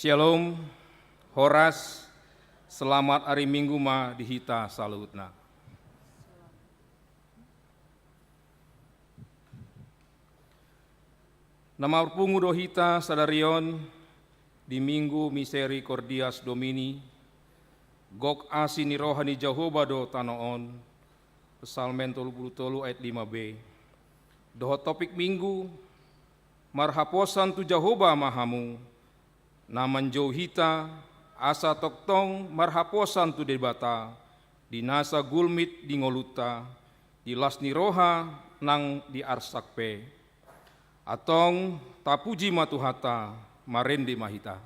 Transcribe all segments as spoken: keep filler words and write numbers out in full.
Shalom, horas, selamat ari Minggu ma di hita saluhutna. Na marpungu do hita sadari on di Minggu Misericordias Domini, gok asi ni roha ni Jahowa do tano on, Psalmen tolu pulu tolu ayat lima b. Dohot topik Minggu, marhaposan tu Jahowa ma hamu, na manjou hita, asa tongtong marhaposan tu Debata, di nasa gulmit di ngolunta, di las ni roha nang di arsak pe. Antong tapuji ma Tuhanta, marende ma hita.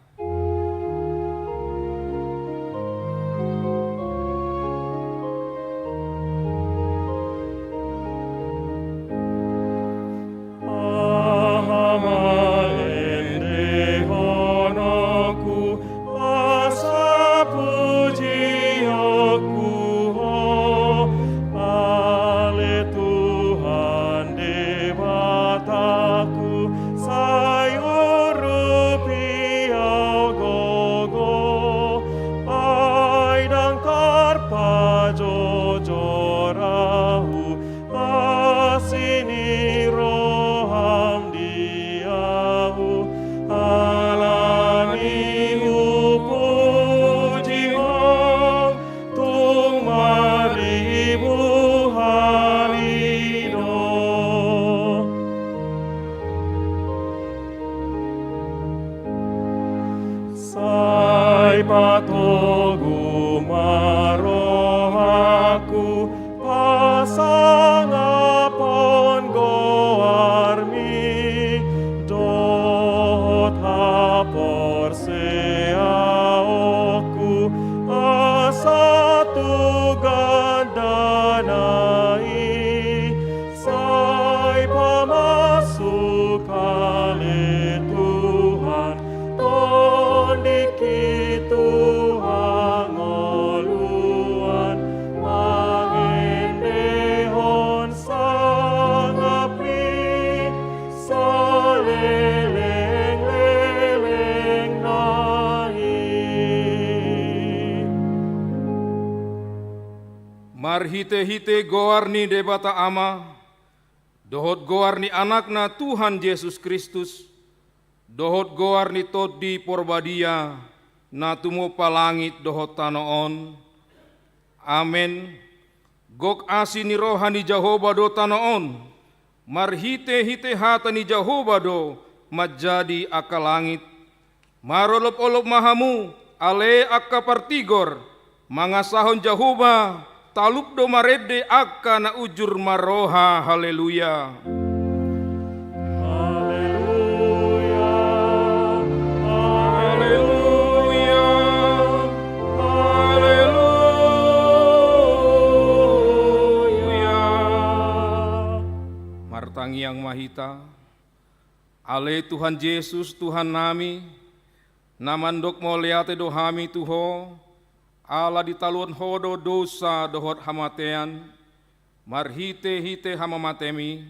Aha ma endehononku, asa pujionku Ho, ale Tuhan Debataku, sai urupi Au gogo, ai ndang tarpajojor Au, asi ni roham di Au, alani hupuji Ho, tung maribu hali do. Sai patogu ma rohangku, pasangaphon goarmi, dohot haporseaonku, asa tu gandana i, sai pamasuk ale Tuhan, tondingki tu hangoluan, mangendehon sangapmi, salelenglelengna i. Marhitehite goar ni Debata Ama, dohot goar ni Anakna Tuhan Jesus Kristus, dohot goar ni Tondi Porbadia, na tumompa langit dohot tano on. Amen. Gok asi ni roha ni Jahowa do tano on, marhitehite hata ni Jahowa do manjadi angka langit. Marolopolop ma hamu, ale angka partigor, mangasahon Jahowa, talup do marende angka na unjur marroha. Haleluya. Haleluya, haleluya, haleluya. Martangiang ma hita. Ale Tuhan Jesus, Tuhannami, na mandok mauliate do hami tu Ho, ala ditaluhon Ho do dosa dohot hamatean, marhitehite hamamatemi,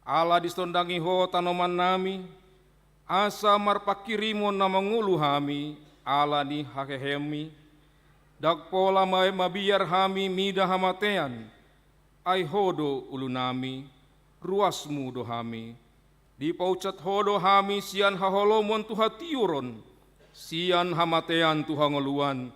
ala disondangi Ho tanomannami, asa marpanghirimon na mangolu hami, ala ni haheheonmi, ndang pola ma-, mabiar hami mida hamatean, ai Ho do ulunami, ruasMu do hami. Dipaunsat Ho do hami sian haholomon tu hatiuron, sian hamatean tu hangoluan.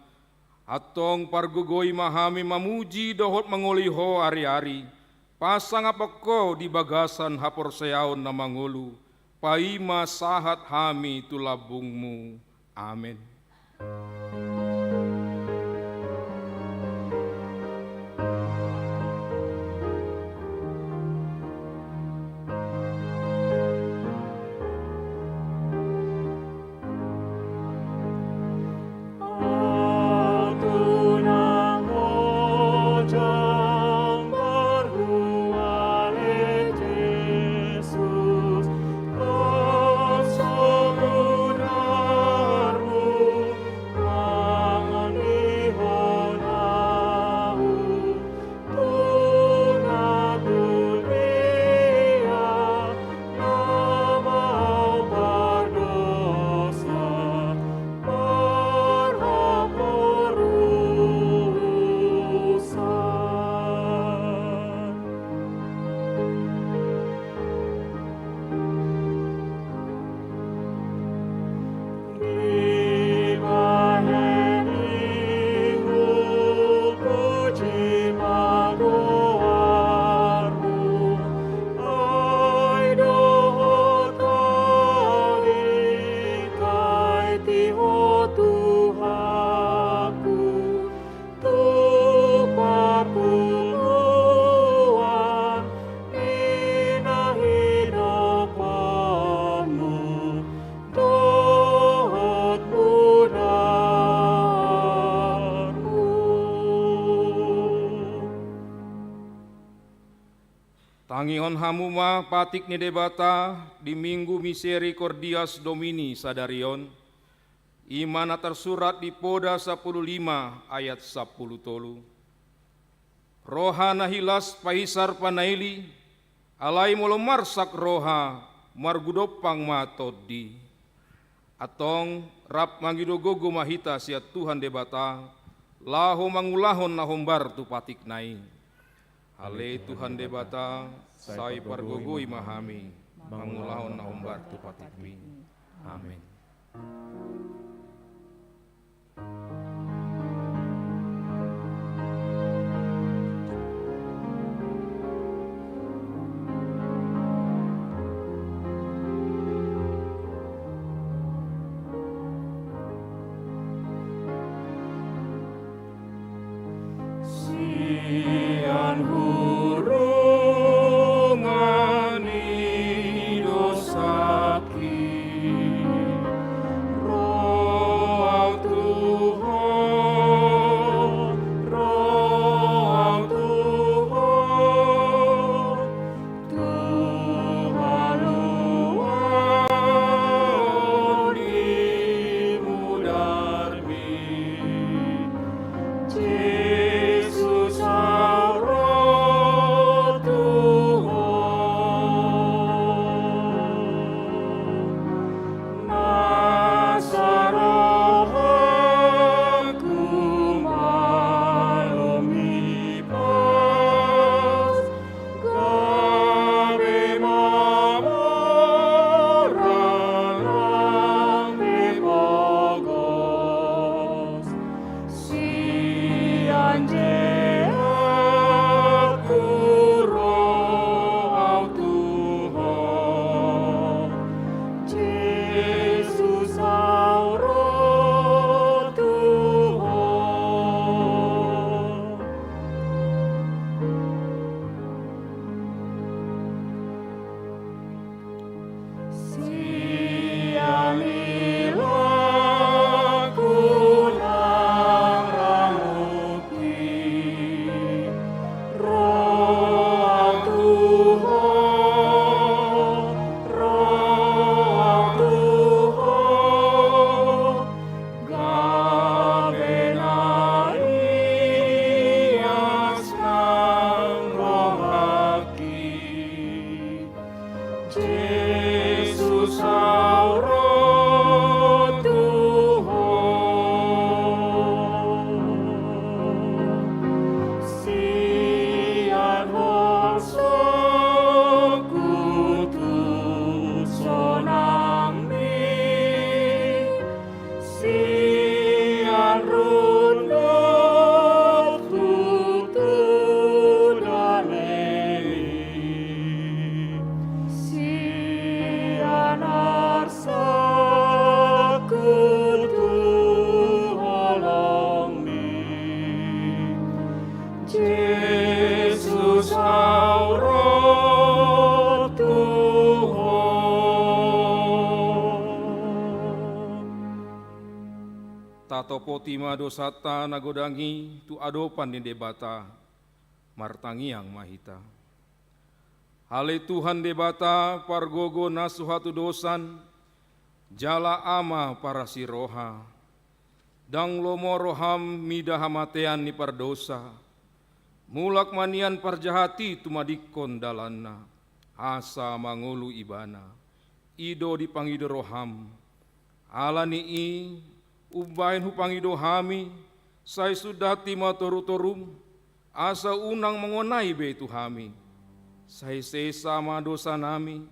Antong pargogoi ma hami mamuji dohot mangoli Ho ari-ari, pasangaphon Ho di bagasan haporseaon na mangolu, paima sahat hami tu lambungMu. Amen. Tangihon hamu ma patik ni Debata di Minggu Misericordias Domini sadari on, i ma na tarsurat di Poda sampulu lima ayat sampulu tolu. Roha na hilas paisar panaili, alai molo marsak roha, margudompang ma tondi. Antong rap mangido gogo ma hita sian Tuhan Debata, laho mangulahon na hombar tu patikna i. Ale Tuhan Debata, sai pargogoi ma hami mangulahon na hombar tu patikmi. Amen. Sian hurungan ni dosangki, ro au tu Ho, ro au tu Ho, tu haluaon ni mudarmi. Jesus, au ro tu Ho. Nasa rohangku malum hipas, gabe mamora nang pe pogos. Sian je aku ro, au tu Ho. Jesus, au ro tu Ho. Sian ilangku nang ramukki, ro au tu Ho, ro au tu Ho. Gabe na ias nang rohangki, Jesus, au ro tu Ho. Sian holsoku tu sonangmi, sian rundukku tu damemi, sian arsakku tu holongmi, Jesus, au ro tu Ho. Tatopoti ma dosanta na godang i tu adopan ni Debata. Martangiang ma hita. Ale Tuhan Debata, pargogo na so hatudosan, jala Ama parasi roha. Ndang lomo roham mida hamatean ni pardosa. Mulak ma nian parjahat i tumadingkon dalanna, asa mangolu ibana. I do dipangido roham. Ala ni i, umbahen hupangido hami, sai sundat i ma torutorum, asa unang mangonai be tu hami. Sai sesa ma dosanami,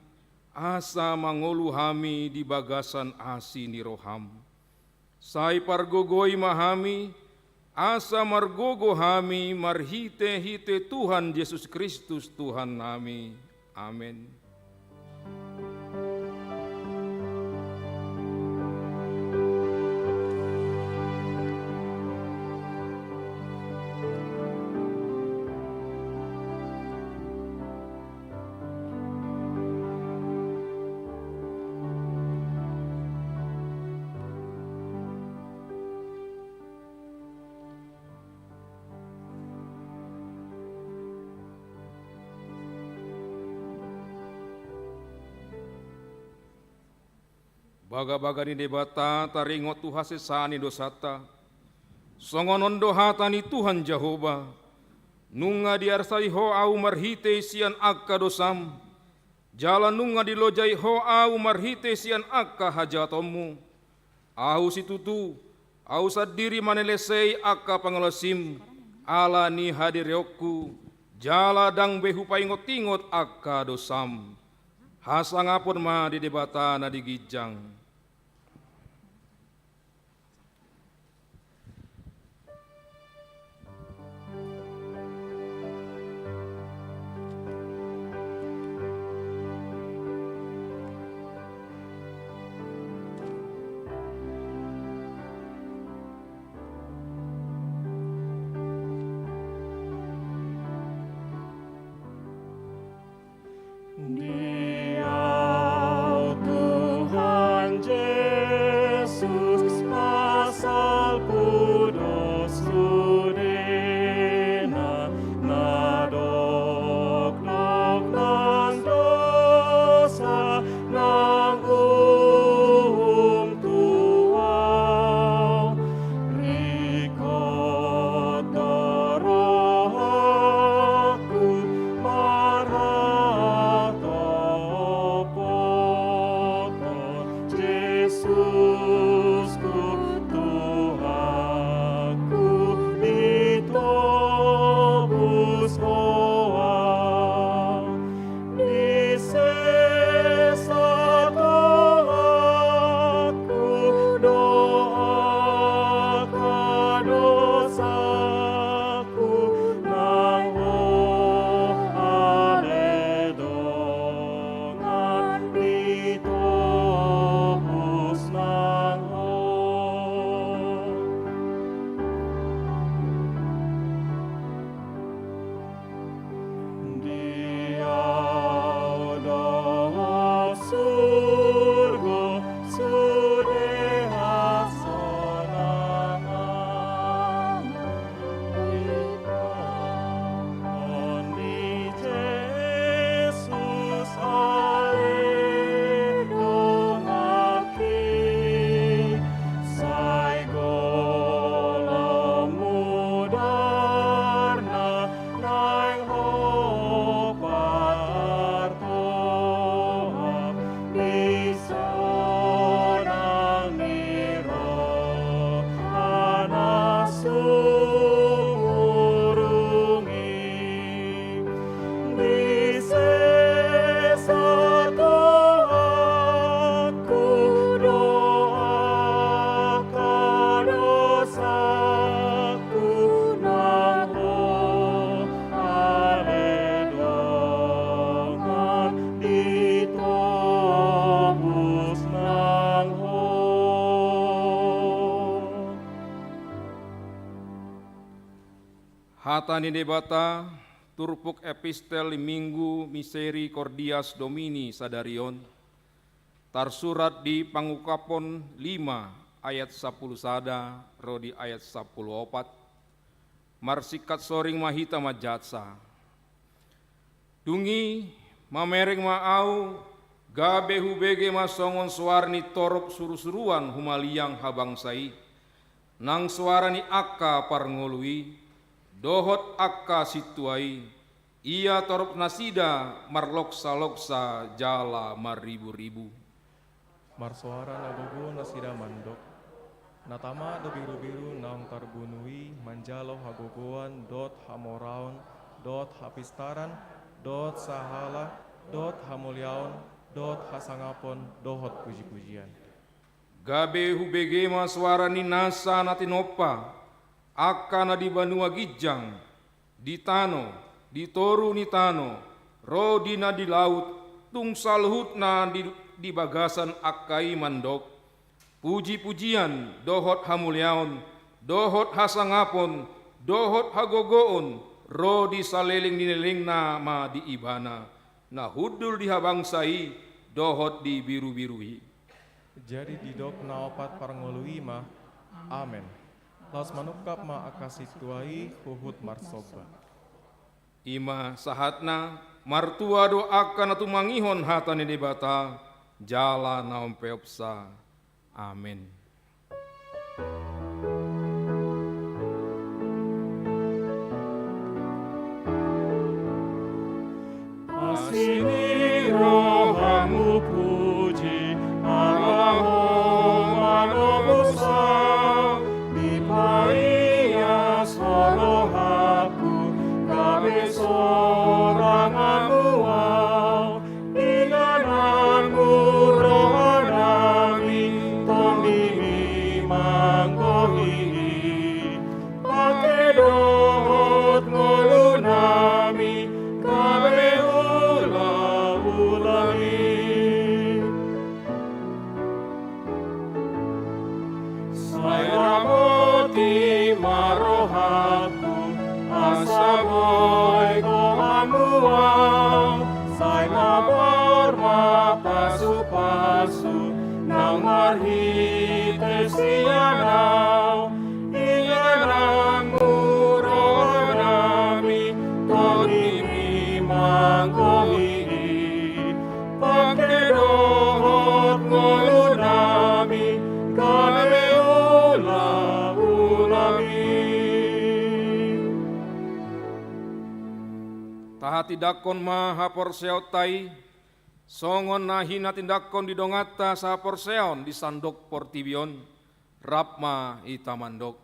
asa mangolu hami di bagasan asi ni roham. Sai pargogoi ma hami, asa margogo hami marhitehite Tuhan Jesus Kristus Tuhannami. Amen. Bagabaga ni Debata taringot tu hasesaan ni dosanta. Songon on do hata ni Tuhan Jahowa: Nunga diarsai ho ahu marhite sian angka dosam, jala nunga dilojai ho ahu marhite sian angka hajahatonmu. Ahu situtu, ahu sandiri manelesei angka pangalaosim, ala ni hadirionku, jala ndang be hupaingotingot angka dosam. Hasangapon ma di Debata na di ginjang. Di Au Tuhan Jesus, pasal pudos sudena, na dokdok nang dosa nang uhum tu Au, ringkot do rohangku marhatopoton. Jesusku, Tuhanku, ditobus Ho ahu. Disesa do angka dosaku, nang Ho ale dongan, ditobus nang Ho. Di Au dohot surgo sude hasonangan. Di tangan ni Jesus ale donganki, sai golom mudarna naeng Ho partohap, di sonang ni roha na sumurung i. Disesa do angka dosaku, nang Ho ale dongan, ditobus nang Ho. Hata ni Debata, turpuk epistel di Minggu Misericordias Domini sadari on, tarsurat di Pangungkapon lima ayat sampulu sada ro di ayat sampulu opat. Marsingkat soring ma hita manjahasa. Dung i mamereng ma ahu, gabe hubege ma songon soara ni torop surusuruan humaliang habangsa i, nang soara ni angka parngolu i, dohot angka sintua i, ia torop nasida marloksaloksa jala marriburibu. Marsoara na gogo nasida mandok: Na tama do birubiru naung tarbunu i manjalo hagogoan dohot hamoraon dohot hapistaran dohot sahala dohot hamuliaon dohot hasangapon dohot pujipujian. Gabe hubege ma soara ni nasa na tinompa, angka na di banua ginjang, di tano, di toru ni tano, ro di na di laut, tung saluhutna di, di bagasan angka i mandok: Pujipujian dohot hamuliaon dohot hasangapon dohot hagogoon ro di saleleng ni lelengna ma di Ibana, na hundul di habangsa i dohot di birubiru i. Jadi didok na opat parngolu i ma: Amen. Laos manungkap ma angka sintua i huhut marsomba. I ma sahatna, martua do angka na tumangihon hata ni Debata jala na umpeopsa. Amen. Asi ni rohamu puji, ala Ho manobus au, dipaias Ho rohangku, gabe soranganmu au. Ingananmu rohanami, tondimi manggohi i. Pangke dohot ngolunami, gabe ulaulami. Sai lamoti ma rohangku, asa boi goarmu au. Sai mabar ma pasupasu, nang marhite sian au. Ingananmu rohanami, tondimi manggohi i. Pangke dohot ngolunami, gabe ulaulami. Tahatindangkon ma haporseaonta i, songon na hinatindangkon di donganta sahaporseaon di sandok portibi on, rap ma hita mandok.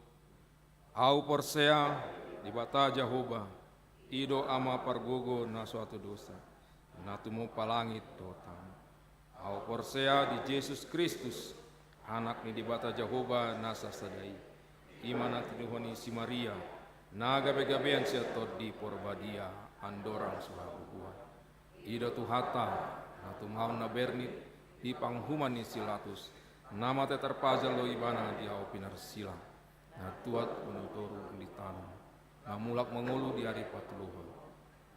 Au porsea, Debata Jahowa, i do Ama pargogo na so hatudosan, na tumompa langit dohot tano. Au porsea di Jesus Kristus, Anak ni Debata Jahowa na sasada i, i ma na tinodohon ni si Maria, na gabegabean sian Tondi Porbadia, andorang so hagogoan. I do Tuhanta, na tumaon na bernit di panguhuman ni si Latus, na mate tarpajal do Ibana di ahu pinarsilang, na tuat undutoru di tano, na mulak mangolu di ari patoluhon,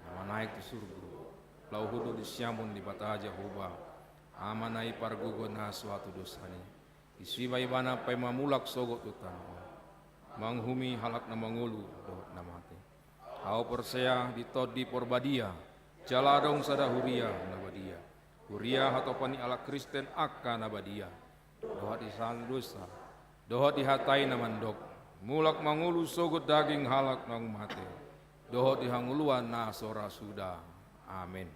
na manaek tu surgo, laho hundul di siamun ni Debata Jahowa, Amana i pargogo na so hatudosan i. Disi ma Ibana paima mulak sogot tu tano on, manguhumi halak na mangolu dohot na mate. Au porsea di Tondi Porbadia, jala adong sada huria na badia, huria hatopan ni halak Kristen angka na badia, dohot di sala ni dosa, dohot di hata i na mandok, mulak mangolu sogot daging halak naung mate, dohot di hangoluan na so ra suda. Amen.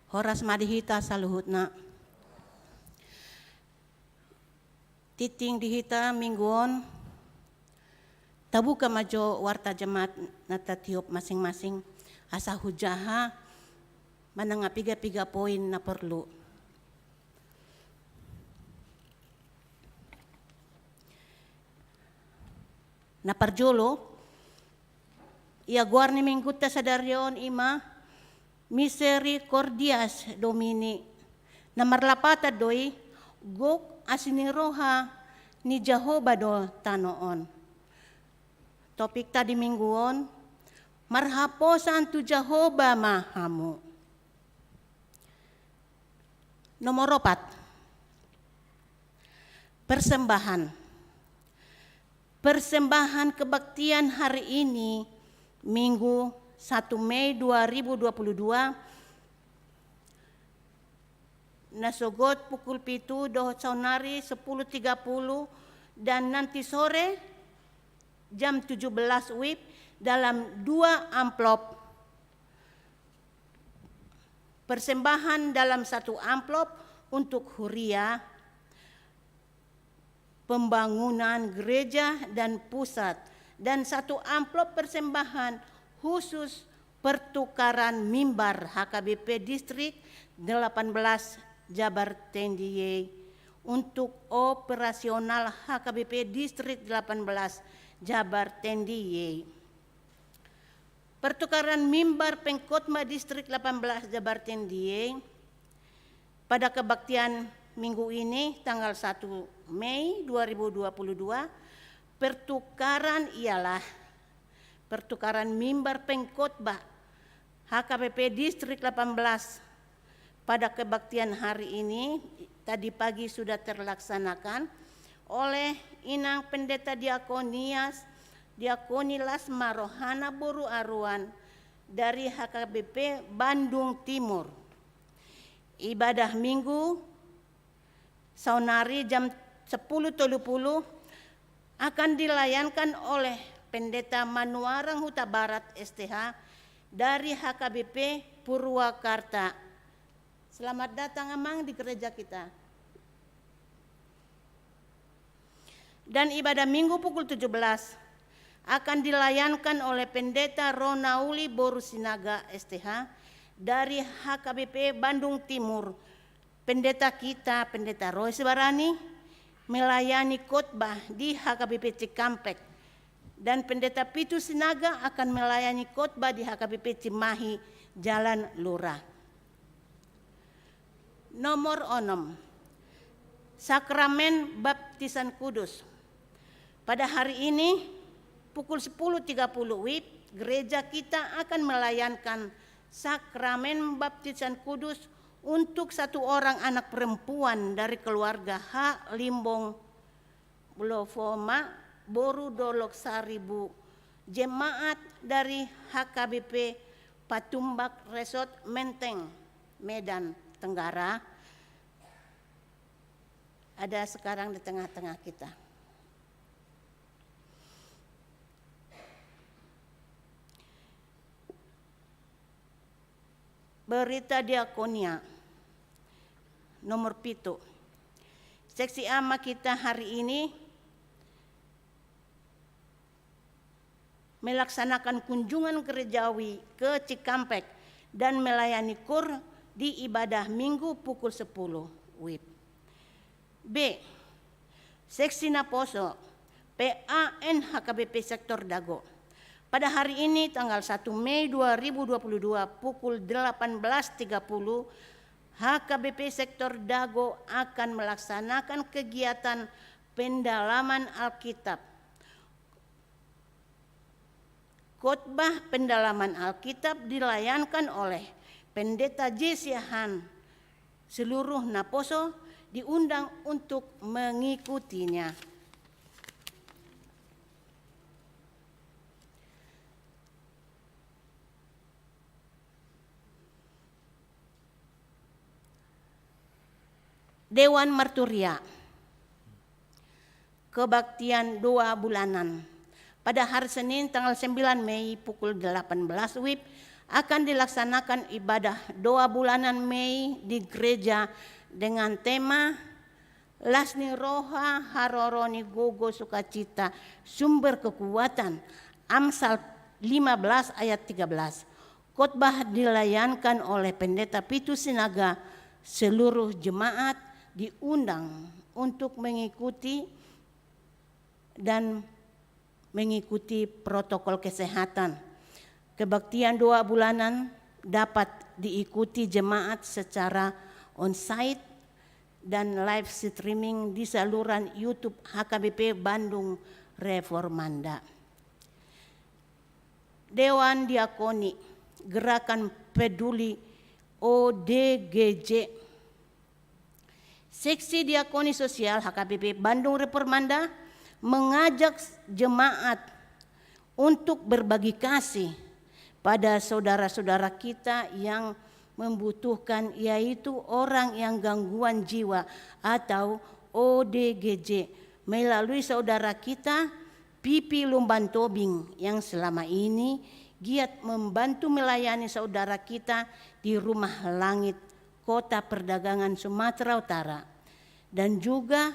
Horas ma di hita saluhutna. Tingting di hita minggu on, tabuka ma jo warta jemaat na tatiop masing-masing, asa hujaha manang piga-piga poin na porlu. Na parjolo, ia goar ni minggunta sadari on i ma Misericordias Domini, na marlapatan do i gok asi ni roha ni Jahowa do tano on. Topikta di minggu on, marhaposan tu Jahowa ma hamu. Nomor opat, persembahan. Persembahan kebaktian hari ini, Minggu satu Mei dua ribu dua puluh dua, na sogot pukul pitu dohot saonari sepuluh tiga puluh, dan nanti sore jam tujuh belas W I B dalam dua amplop. Persembahan dalam satu amplop untuk huria, pembangunan gereja dan pusat, dan satu amplop persembahan khusus pertukaran mimbar H K B P Distrik delapan belas Jabar Tendiei untuk operasional H K B P Distrik delapan belas Jabar Tendiei. Pertukaran mimbar Pengkhotbah Distrik delapan belas Jabar Tendiei pada kebaktian minggu ini, tanggal satu Mei dua ribu dua puluh dua, pertukaran ialah pertukaran mimbar pengkhotbah H K B P Distrik delapan belas pada kebaktian hari ini tadi pagi sudah terlaksanakan oleh Inang Pendeta Diakonias, Diakoni Lasma Rohana boru Aruan dari H K B P Bandung Timur. Ibadah Minggu saonari jam sepuluh tolu puluh akan dilayankan oleh Pendeta Manuarang Hutabarat S T H dari H K B P Purwakarta. Selamat datang, Amang, di gereja kita. Dan ibadah Minggu pukul tujuh belas akan dilayankan oleh Pendeta Ronauli boru Sinaga S T H dari H K B P Bandung Timur. Pendeta kita, Pendeta Roy Sibarani, melayani khotbah di H K B P Cikampek. Dan Pendeta Pitu Sinaga akan melayani khotbah di H K B P Cimahi, Jalan Lurah. Nomor onom, Sakramen Baptisan Kudus. Pada hari ini, pukul sepuluh tiga puluh W I B, gereja kita akan melayankan Sakramen Baptisan Kudus untuk satu orang anak perempuan dari keluarga H. Limbong Blofoma, boru Dolok Saribu, jemaat dari H K B P Patumbak Resort Menteng, Medan, Tenggara, ada sekarang di tengah-tengah kita. Berita Diakonia. Nomor pitu. Seksi A ma kita hari ini melaksanakan kunjungan gerejawi ke Cikampek dan melayani kur di ibadah Minggu pukul sepuluh W I B. B. Seksi Naposo, P A N H K B P Sektor Dago. Pada hari ini, tanggal satu Mei dua ribu dua puluh dua, pukul delapan belas tiga puluh, H K B P Sektor Dago akan melaksanakan kegiatan pendalaman Alkitab. Khotbah pendalaman Alkitab dilayankan oleh Pendeta J. Siahaan. Seluruh naposo diundang untuk mengikutinya. Dewan Marturia. Kebaktian doa bulanan. Pada hari Senin, tanggal sembilan Mei, pukul delapan belas W I B, akan dilaksanakan ibadah doa bulanan Mei di gereja dengan tema Las ni roha, haroro ni gogo, sukacita, sumber kekuatan. Amsal lima belas ayat tiga belas. Khotbah dilayankan oleh Pendeta Pitu Sinaga. Seluruh jemaat diundang untuk mengikuti dan mengikuti protokol kesehatan. Kebaktian doa bulanan dapat diikuti jemaat secara onsite dan live streaming di saluran YouTube H K B P Bandung Reformanda. Dewan Diakoni Gerakan Peduli O D G J. Seksi Diakoni Sosial H K B P Bandung Reformanda mengajak jemaat untuk berbagi kasih pada saudara-saudara kita yang membutuhkan, yaitu orang yang gangguan jiwa atau O D G J, melalui saudara kita Pipi Lumban Tobing yang selama ini giat membantu melayani saudara kita di Rumah Langit, Kota Perdagangan, Sumatera Utara. Dan juga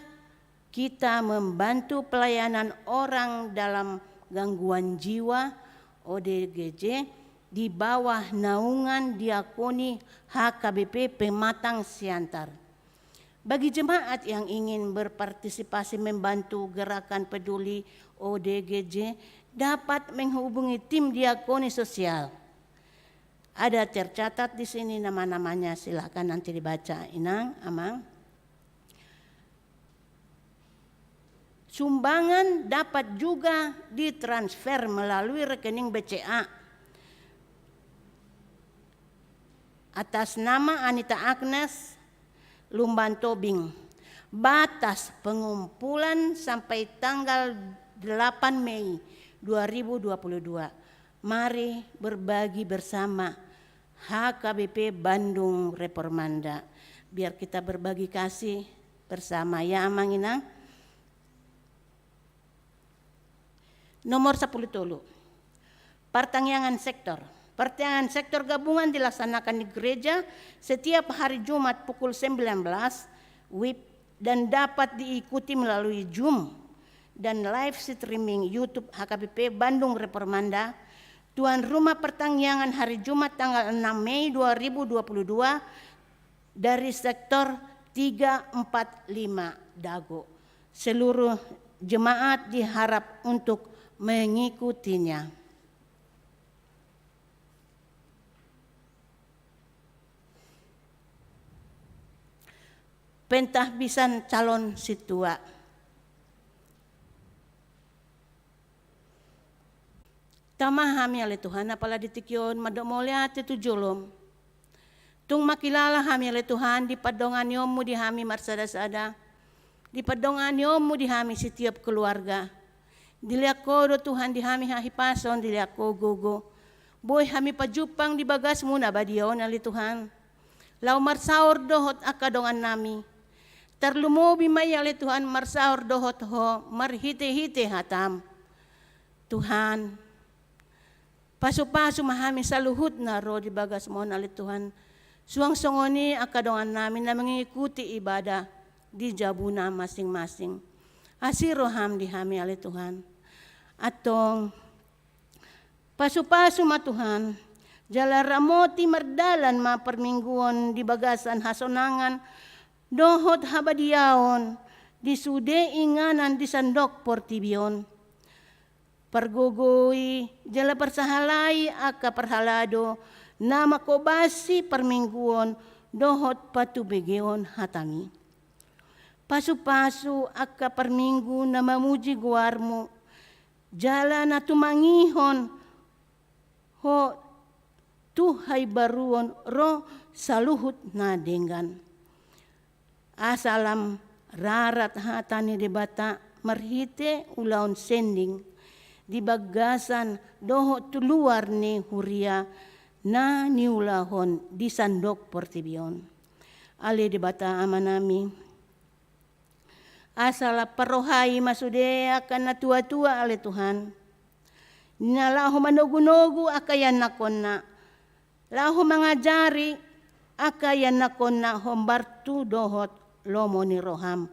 kita membantu pelayanan orang dalam gangguan jiwa, O D G J, di bawah naungan Diakoni H K B P Pematang Siantar. Bagi jemaat yang ingin berpartisipasi membantu Gerakan Peduli O D G J, dapat menghubungi tim Diakoni Sosial. Ada tercatat di sini nama-namanya, silakan nanti dibaca, Inang, Amang. Sumbangan dapat juga ditransfer melalui rekening B C A atas nama Anita Agnes Lumban Tobing. Batas pengumpulan sampai tanggal delapan Mei dua ribu dua puluh dua. Mari berbagi bersama H K B P Bandung Reformanda. Biar kita berbagi kasih bersama ya, Amang Inang. Nomor sapuluh tolu. Partangiangan sektor. Partangiangan sektor gabungan dilaksanakan di gereja setiap hari Jumat pukul sembilan belas W I B dan dapat diikuti melalui Zoom dan live streaming YouTube H K B P Bandung Reformanda. Tuan rumah partangiangan hari Jumat tanggal enam Mei dua ribu dua puluh dua dari sektor tiga empat lima Dago. Seluruh jemaat diharap untuk mengikutinya. Pentahbisan calon sintua. Tama hami ale Tuhan, apala di tingki on mandok mauliate tu jolom. Tung mangkilala hami ale Tuhan di pandonganionmu di hami marsada-sada, di pandonganionmu di hami setiap keluarga. Dilehon Ho do Tuhan di hami hahipason, dilehon Ho gogo. Boi hami pajumpang di bagasmu na badia on ale Tuhan. Laho marsaor dohot angka dongannami. Tarlumobi ma i ale Tuhan marsaor dohot Ho marhite-hite hatam. Tuhan, pasu-pasu ma hami saluhutna ro di bagasmu on ale Tuhan. Suang songon i angka dongannami na mengikuti ibadah di jabuna masing-masing. Asi roham di hami ale Tuhan. Antong, pasu-pasu ma Tuhan, jala ramoti mardalan ma parmingguon di bagasan hasonangan dohot habadiaon di sude inganan di sandok portibi on. Pargogoi jala parsahalai angka parhalado na manghobasi parmingguon dohot patubegeon hatami. Pasu-pasu angka parminggu na mamuji goarmu, jala na tumangihon Ho tu haimbaruon ro saluhut na denggan. Asa lam rarat hata ni Debata marhite ulaon sending di bagasan dohot tu luar ni huria na niulahon di sandok portibi on. Ale Debata Amanami, asa lam parrohai ma sude angka na tua-tua ale Tuhan, na laho manogu-nogu angka ianakkonna, laho mangajari angka ianakkonna hombar tu dohot lomo ni roham.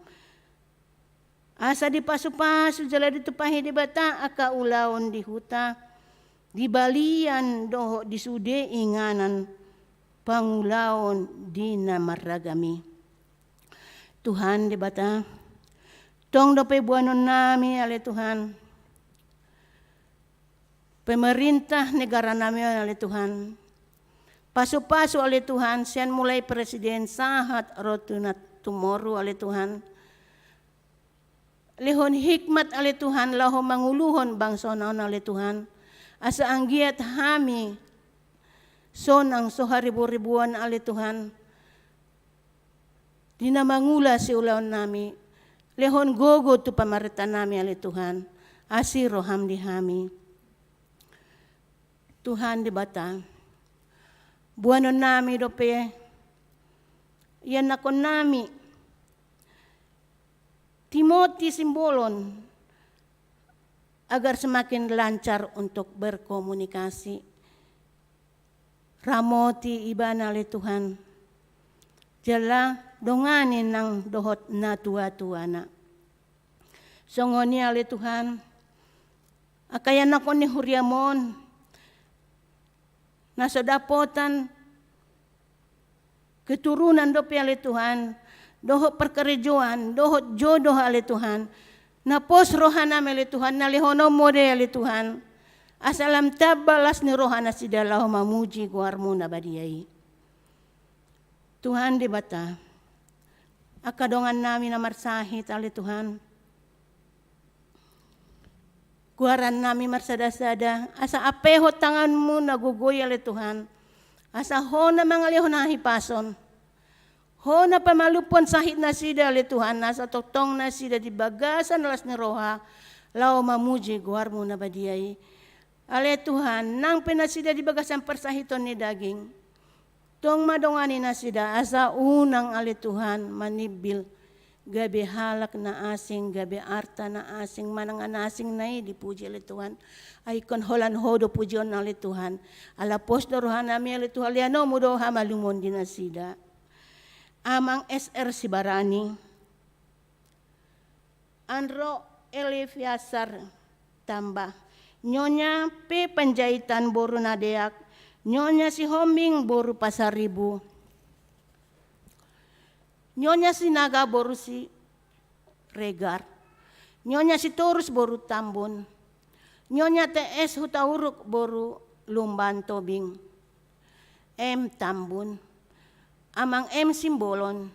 Asa dipasu-pasu jala ditumpahi Debata angka ulaon di huta, di balian dohot di sude inganan pangulaon di na marragam i. Tuhan Debata, tong dope boanonnami ale Tuhan, pemerintah negara nami on ale Tuhan. Pasu-pasu ale Tuhan, sian mulai presiden sahat ro tu na tumoru ale Tuhan. Lehon hikmat ale Tuhan, laho manguluhon bangsona on ale Tuhan. Asa anggiat hami sonang so haribu-ribuan ale Tuhan. Di na mangula siulaonnami, lehon gogo tu pamarentanami ale Tuhan, asi roham di hami. Tuhan Debata, boanonnami dope ianakkonnami, Timoti Simbolon, agar semakin lancar untuk berkomunikasi. Ramoti ibana ale Tuhan. Jala dongani nang dohot na tua-tuana. Songon i ale Tuhan, angka ianakkon ni huriam on, na so dapotan keturunan dope ale Tuhan, dohot parkarejoan, dohot jodoh ale Tuhan, na pos rohanami ale Tuhan, na lehononmu do i ale Tuhan. Asa lam tamba las ni roha nasida laho mamuji goarmu na badia i. Tuhan Debata, angka dongannami na marsahit ale Tuhan, goarannami marsada-sada, asa ampehon tanganmu na gogo i ale Tuhan, asa Ho na mangalehon hahipason, Ho na pamalumhon sahit nasida ale Tuhan, asa tongtong nasida di bagasan las ni roha, laho mamuji goarmu na badia i. Ale Tuhan, nang pe nasida di bagasan parsahiton ni daging, tong ma dongani nasida, asa unang ale Tuhan manimbil gabe halak na asing, gabe arta na asing, manang na asing na i dipuji ale Tuhan. Ai ingkon holan Ho do pujion ale Tuhan. Ala pos do rohanami ale Tuhan, lehonon Ho do hamalumon di nasida. Amang S R Sibarani, Andro Eleviasar Tamba, Nyonya P Panjaitan boru Nadeak, Nyonya Sihombing boru Pasaribu, Nyonya Sinaga boru Siregar, Nyonya Sitorus boru Tambun, Nyonya T S Hutauruk boru Lumban Tobing, M Tambun, Amang M Simbolon,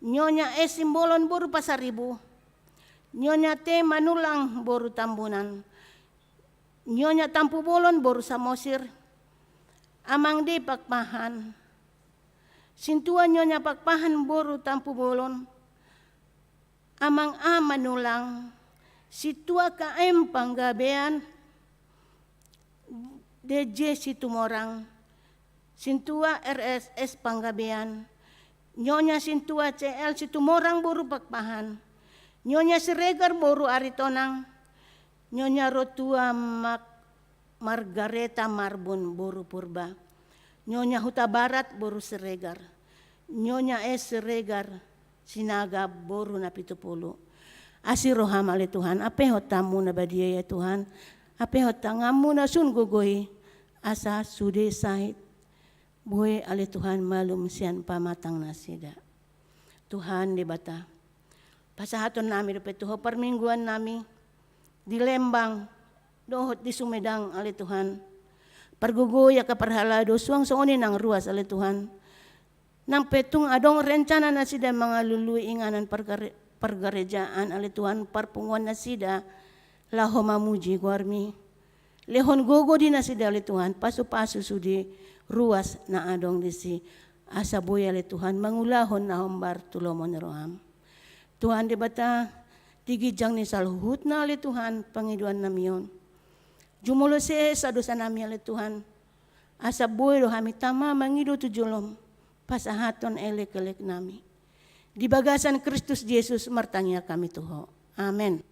Nyonya S Simbolon boru Pasaribu, Nyonya T Manulang boru Tambunan, Nyonya Tampubolon boru Samosir, Amang D Pakpahan, Sintua Nyonya Pakpahan boru Tampubolon, Amang A Manulang, Sintua K M Panggabean, D J Situmorang, Sintua R S S Panggabean, Nyonya Sintua C L Situmorang boru Pakpahan, Nyonya Siregar boru Aritonang, Nyonya Rotua Mak-, Margareta Marbun boru Purba, Nyonya Hutabarat boru Siregar, Nyonya S Siregar Sinaga boru Napitupulu. Asi roham ale Tuhan, ampehon tanganmu na badia i Tuhan, ampehon tanganmu na sun gogo i, asa sude sahit boi ale Tuhan malum sian pamatang nasida. Tuhan Debata, pasahatonnami dope tu Ho parmingguannami di Lembang dohot di Sumedang ale Tuhan. Pargogoi angka parhalado suang songon i nang ruas ale Tuhan. Nang pe tung adong rencana nasida mangalului inganan pargare-, pargarejaan ale Tuhan, parpunguan nasida laho mamuji goarmi. Lehon gogo di nasida ale Tuhan, pasu-pasu sude ruas na adong disi. Asa boi ale Tuhan mangulahon na hombar tu lomo ni roham. Tuhan Debata, di ginjang ni saluhutna ale Tuhan pangidoannami on, jumolo sesa dosanami ale Tuhan. Asa boi do hami tama mangido tu jolom, pasahathon elek-eleknami. Di bagasan Kristus Jesus martangiang hami tu Ho. Amen.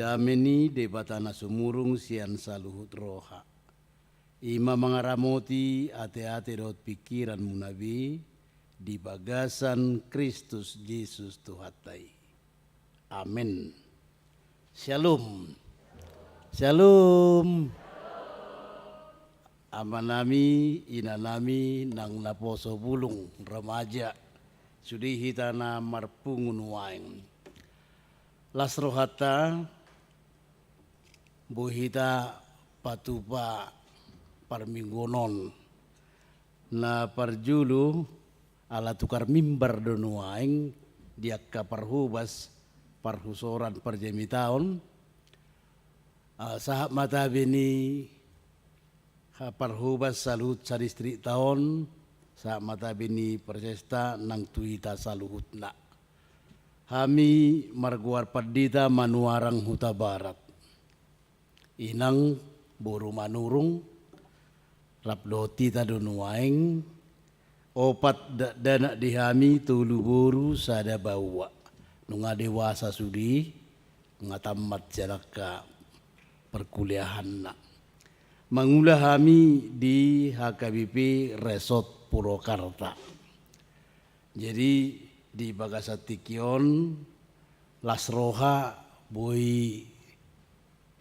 Dame ni Debata na sumurung sian saluhut roha, i ma mangaramoti ateate dohot pingkiranmuna be di bagasan Kristus Jesus Tuhanta i. Amen. Syalom. Syalom. Amanami, inanami, nang naposo bulung, remaja, sude hita na marpungu nuaeng. Las rohanta, boi hita patupa parmingguon on. Na parjolo, ala tukar mimbar do nuaeng di angka parhobas parhusoran parjamitaon. Ah, sahat ma tabe ni parhobas saluhut sadistrikta on, sahat ma tabe ni parhobasta nang tu hita saluhutna. Hami margoar pandita Manuarang Hutabarat. Inang boru Manurung, rap dohot hita do nuaeng, opat dakdanak di hami, tolu boru, sada baoa. Nunga dewasa sude, nunga tammat sian angka perkuliahanna. Mangula hami di H K B P Resort Purwakarta. Jadi, di bagasan tingki on, las roha boi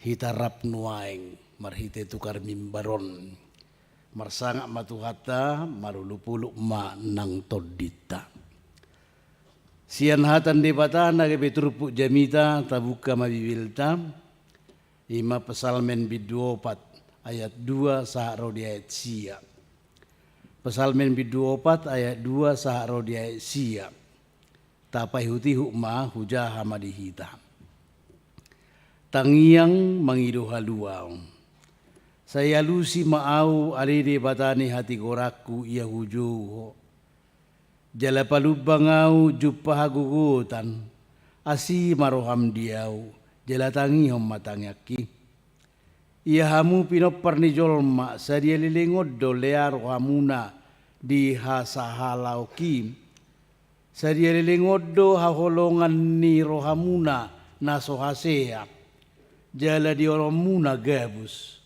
hita rap nuaeng marhite tukar mimbar on. Marsangap ma Tuhanta, marolopolop ma nang tondinta. Sian hata ni Debata na gabe turpuk jamita, tabuka ma Bibelta, i ma Psalmen bindu opat ayat dua sahat ro di ayat sia. Psalmen bindu opat ayat dua sahat ro di ayat sia. Tapaihutihut ma, hujaha ma di hita. Tangiang mangido haluaon. Sai alusi ma ahu ale Debata ni hatigoranku, ia hujou Ho. Jala palumbang ahu jumpa hagogotan, asi ma roham di ahu, jala tangihon ma tangiangki. Ia hamu pinompar ni jolma, sadia leleng on do lea rohamuna di hasahalaonki? Sadia leleng on do haholongan ni rohamuna na so hasea, jala diolonmuna gabus?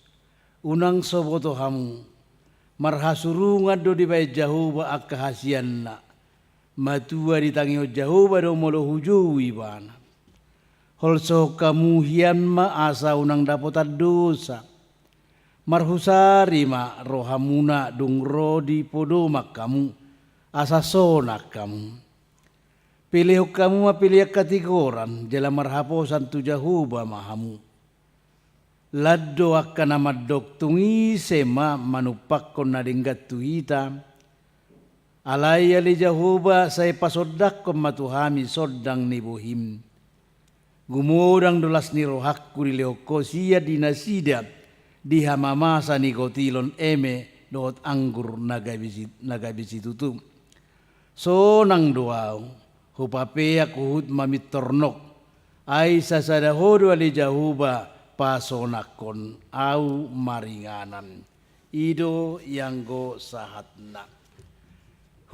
Unang so boto hamu, marhasurungan do dibahen Jahowa angka hasianna. Matua ditangihon Jahowa do molo hujou ibana. Holsohon hamu hian ma asa unang dapotan dosa. Marhusari ma rohamuna dung ro di podoman hamu, asa sonang hamu. Pelehon hamu ma pelean hatigoran, jala marhaposan tu Jahowa ma hamu. Lan do angka na mandok, tung ise ma manumpakkon na denggan tu hita? Alai ale Jahowa, sai pasondangkon ma tu hami sondang ni bohim. Gumodang do las ni rohangku dilehon Ho sian di nasida di hamamasa ni gotilon eme dohot anggur na gabe si-, na gabe situtu. Sonang do ahu, hupapeak huhut mamintor nok. Ai sasada Ho do ale Jahowa pasonangkon ahu maringanan. I do ianggo sahatna.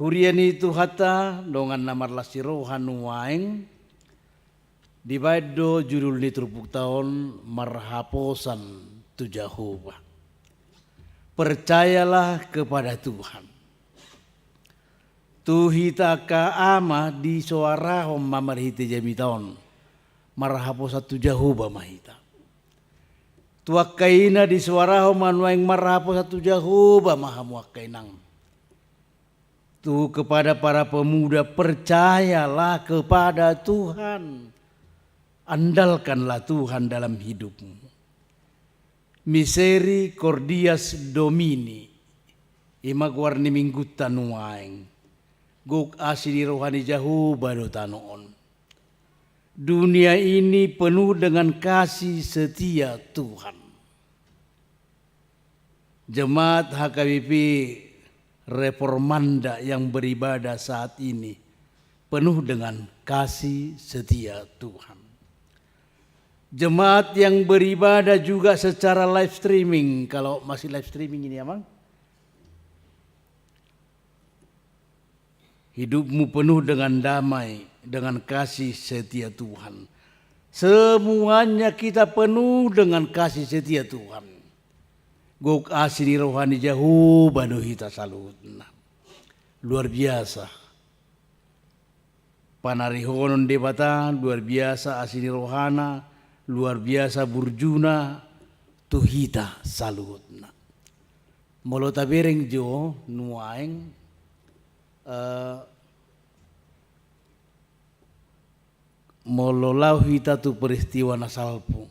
Huria ni Tuhanta, dongan na marlas ni roha nuaeng, dibaen do judul ni turpukta on marhaposan tu Jahowa. Percayalah kepada Tuhan. Tu hita angka ama disoarahon ma marhite jamita on, marhaposan tu Jahowa ma hita. Tu angka ina disoarahon ma nuaeng marhaposan tu Jahowa ma hamu angka inang. Tu kepada para pemuda, percayalah kepada Tuhan. Andalkanlah Tuhan dalam hidupmu. Misericordias Domini, i ma goar ni minggunta nuaeng. Gok asi ni roha ni Jahowa do tano on. Dunia ini penuh dengan kasih setia Tuhan. Jemaat H K B P Reformanda yang beribadah saat ini penuh dengan kasih setia Tuhan. Jemaat yang beribadah juga secara live streaming, kalau masih live streaming ini, Amang. Hidupmu penuh dengan damai, dengan kasih setia Tuhan. Semuanya kita penuh dengan kasih setia Tuhan. Gok asi ni roha ni Jahowa do hita saluhutna. Luar biasa. Panarihonon Debata, luar biasa asi ni rohana, luar biasa burjuna tu hita saluhutna. Molo tabereng jo nuaeng, eh, molo laho hita tu peristiwa na salpu,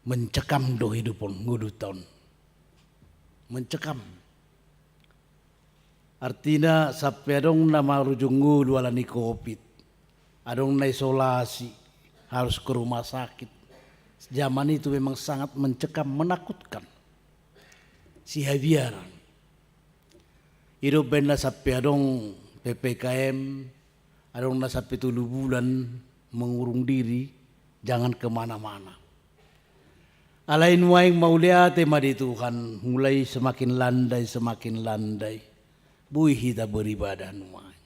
mencekam do hidup on, ngolunta on. Mencekam. Artina, sampe adong na marujung ngolu ala ni covid, adong na isolasi, harus ke rumah sakit. Zaman itu memang sangat mencekam, menakutkan. Sihabiaran. I do umbaen na sampe adong P P K M, adong na sampe tolu bulan mengurung diri, jangan kemana-mana. Alai nuaeng mauliate ma di Tuhan, mulai semakin landai, semakin landai. Boi hita beribadah nuaeng.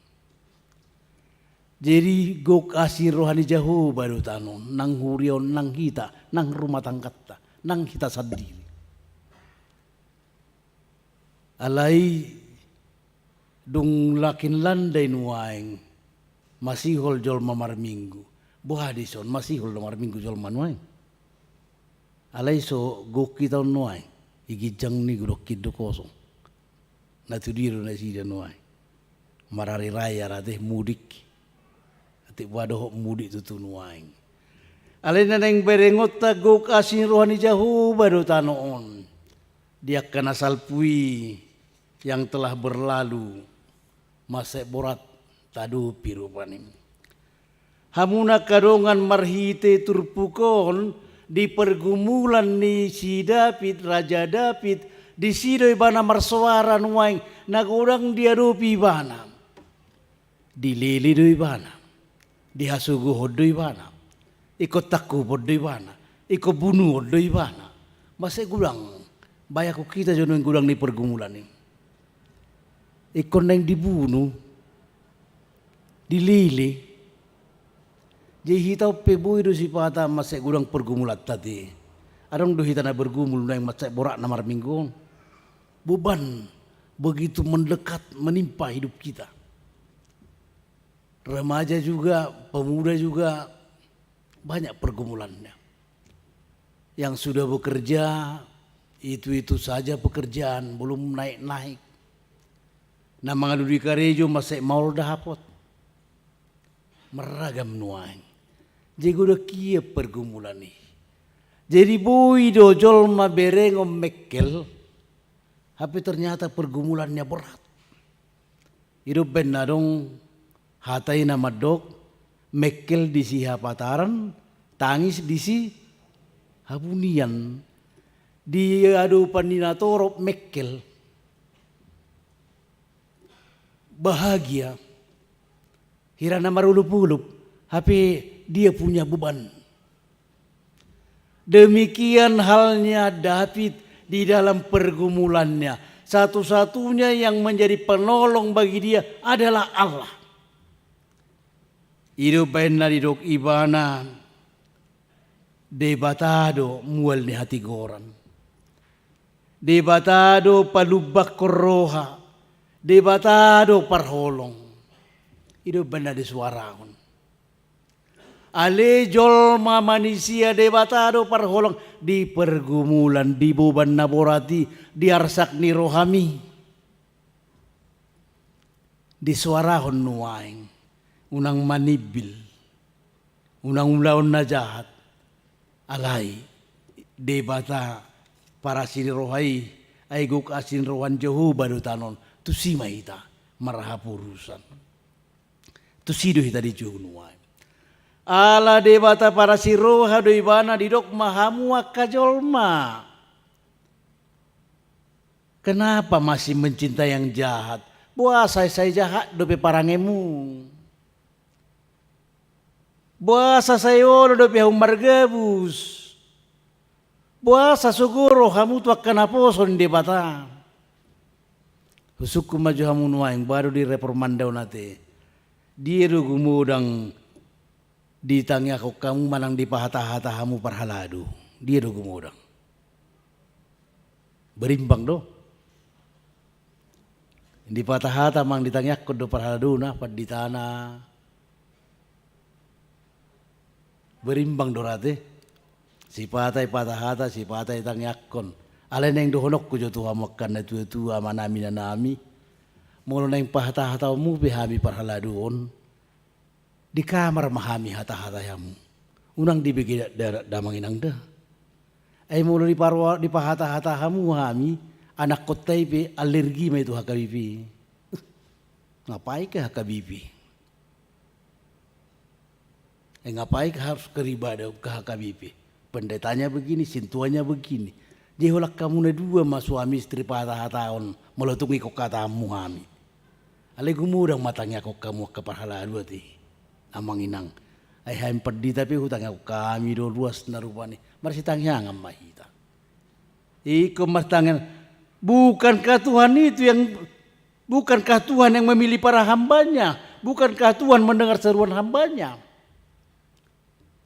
Jadi, gok asi ni roha ni Jahowa do tano, nang huria on, nang hita, nang rumah tanggata, nang hita sandiri. Alai dung makin landai nuaeng, masihol jolma marminggu. Boha dison, masihol do marminggu jolma nuaeng? Alai so gok hita on nuaeng, i ginjang ni godangki do kosong. Na tu dia do nasida nuaeng? Marari raya rate, mudik. Atik boha dohot mudik tutu nuaeng. Alai na naeng berengonta, gok asi ni roha ni Jahowa do tano on. Di angka na salpu i yang telah berlalu, mansai borat tadopi rupani. Hamu na angka dongan, marhite turpuk on, di pergumulan ni si David, Raja David, disi do ibana marsoara nuaeng, na godang diadopi ibana. Dilele do ibana, dihasogohon do ibana, ingkon tangkupon do ibana, ingkon bunuon do ibana. Mansai godang, bayangkon hita jo nuaeng godang ni pergumulan i. Ingkon naeng dibunu, dilele. Jadi hita on pe boi do sipata mansai godang pergumulanta te. Adong do hita na bergumul nuaeng mansai borat na marminggu on. Beban begitu mendekat menimpa hidup kita. Remaja juga, pemuda juga, banyak pergumulannya. Yang sudah bekerja, itu-itu saja pekerjaan, belum naik-naik. Na mangalului karejo mansai maol dapot. Marragam nuaeng. Jadi godang ia pergumulan i. Jadi boi do jolma berengon mekkel, hape ternyata pergumulannya berat. I do umbaen na adong hata i na mandok, mekkel di sihabataran, tangis di sihabunian. Di adopan ni na torop mekkel bahagia, hira na marolopolop, hape dia punya beban. Demikian halnya David di dalam pergumulannya. Satu-satunya yang menjadi penolong bagi dia adalah Allah. I do umbaen na didok ibana, Debata do mual ni hatigoran. Debata do palumbakkon roha. Debata do parholong. I do umbaen na disuarahon. Ale jolma manisia, Debata do parholong di pergumulan, di boban na borat i, di arsak ni rohami. Disuarahon nuaeng, unang manimbil, unang ulahon na jahat, alai Debata parasi ni roha i, ai gok asi ni roha ni Jahowa do tano on, tusi ma hita marhaporusan. Tusi do hita dijou nuaeng. Ala Debata parasi roha do ibana, didok ma, hamu angka jolma, kenapa masih mencintai yang jahat? Boasa sai jahat dope parangemu? Boasa sai olo dope hamu margabus? Boasa sogo rohamu tu angka naposo ni Debata? Husungkun ma jo hamu nuaeng, boha do di reformanda on ate? Dia do gumodang Ditangiangkon hamu manang dipahatahata hamu parhalado? Dia do gumodang? Berimbang do. Dipahatahata manang ditangiangkon do parhaladona, panditana. Berimbang do rate. Sipata ipatahata, sipata itangiangkon. Alai naeng dohononku jo tu hamu angka na tuatua, amanami, inanami. Molo naeng pahatahataonmu pe hami parhalado on, di kamar ma hami hatahatai hamu. Unang dibege da, da, damang inang da. Ai molo diparua-, dipahatahata hamu hami, anakkonta i pe alergi ma i tu H K B P. Ngapain ke H K B P? Eh, ngapain harus ke Ribada, ke H K B P? Pendetanya begini, sintuanya begini. Jadi holan hamu na dua ma suami istri pahatahataon, molo tung ingkon hatamu hami. Alai gumodang ma tangiangkon hamu angka parhalado ate, amang inang. Ai hami pandita pe hutangiangkon hami do ruasna rupani. Marsitangiangan ma hita. Ingkon martangiang. Bukankah Tuhan itu yang, bukankah Tuhan yang memilih para hambanya? Bukankah Tuhan mendengar seruan hambanya?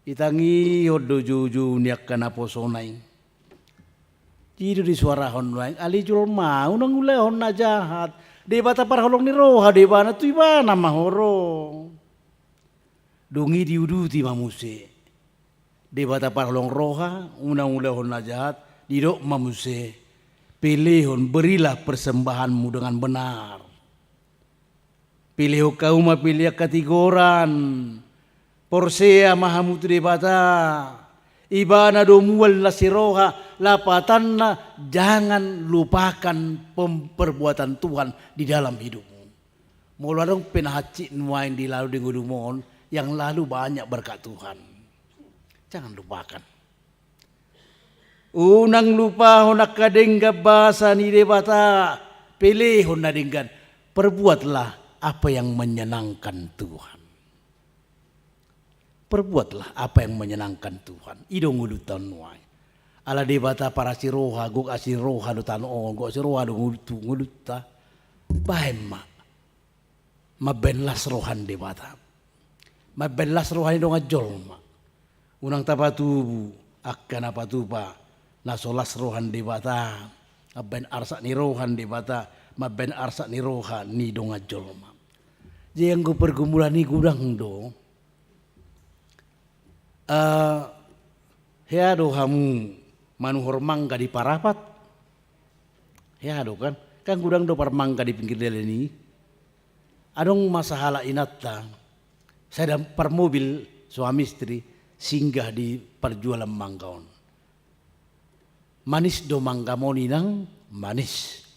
Itangihon do joujou ni angka naposona i. Jadi do disuarahon nuaeng, ale jolma, unang ulahon na jahat. Debata parholong ni roha do ibana, tu ibana ma ho ro. Dung i diuduti ma muse. Debata parholong roha, unang ulahon na jahat, didok ma muse, pelehon, berilah persembahanmu dengan benar. Pelehon hamu ma pelean hatigoran. Porsea ma hamu tu Debata. Ibana do mual na siroha, lapatanna, jangan lupakan pem-, perbuatan Tuhan di dalam hidupmu. Molo adong pe na hansit nuaeng dilalo di ngolum on, yang lalu banyak berkat Tuhan. Jangan lupakan. Unang lupahon angka denggan basa ni Debata, pelehon na denggan. Perbuatlah apa yang menyenangkan Tuhan. Perbuatlah apa yang menyenangkan Tuhan. I do ngolunta on nuaeng. Ala Debata parasi roha, gok asi roha do tano on, gok asi roha do ngolu-, tu ngolunta. Baen ma. Mambaen las roha ni Debata. Mambaen las roha ni dongan jolma. Unang tapatubu angka na patupa na so las roha ni Debata. Mambaen arsak ni roha ni Debata, mambaen arsak ni roha ni dongan jolma. Jadi anggo pergumulan i godang do. Eh, hea do hamu manuhor mangga di Parapat? Hea do kan? Kan godang do parmangga di pinggir dalan i. Adong ma sahalak inanta, sada parmobil, suami istri, singgah di parjualan mangga on. Manis do manggamu on inang, manis.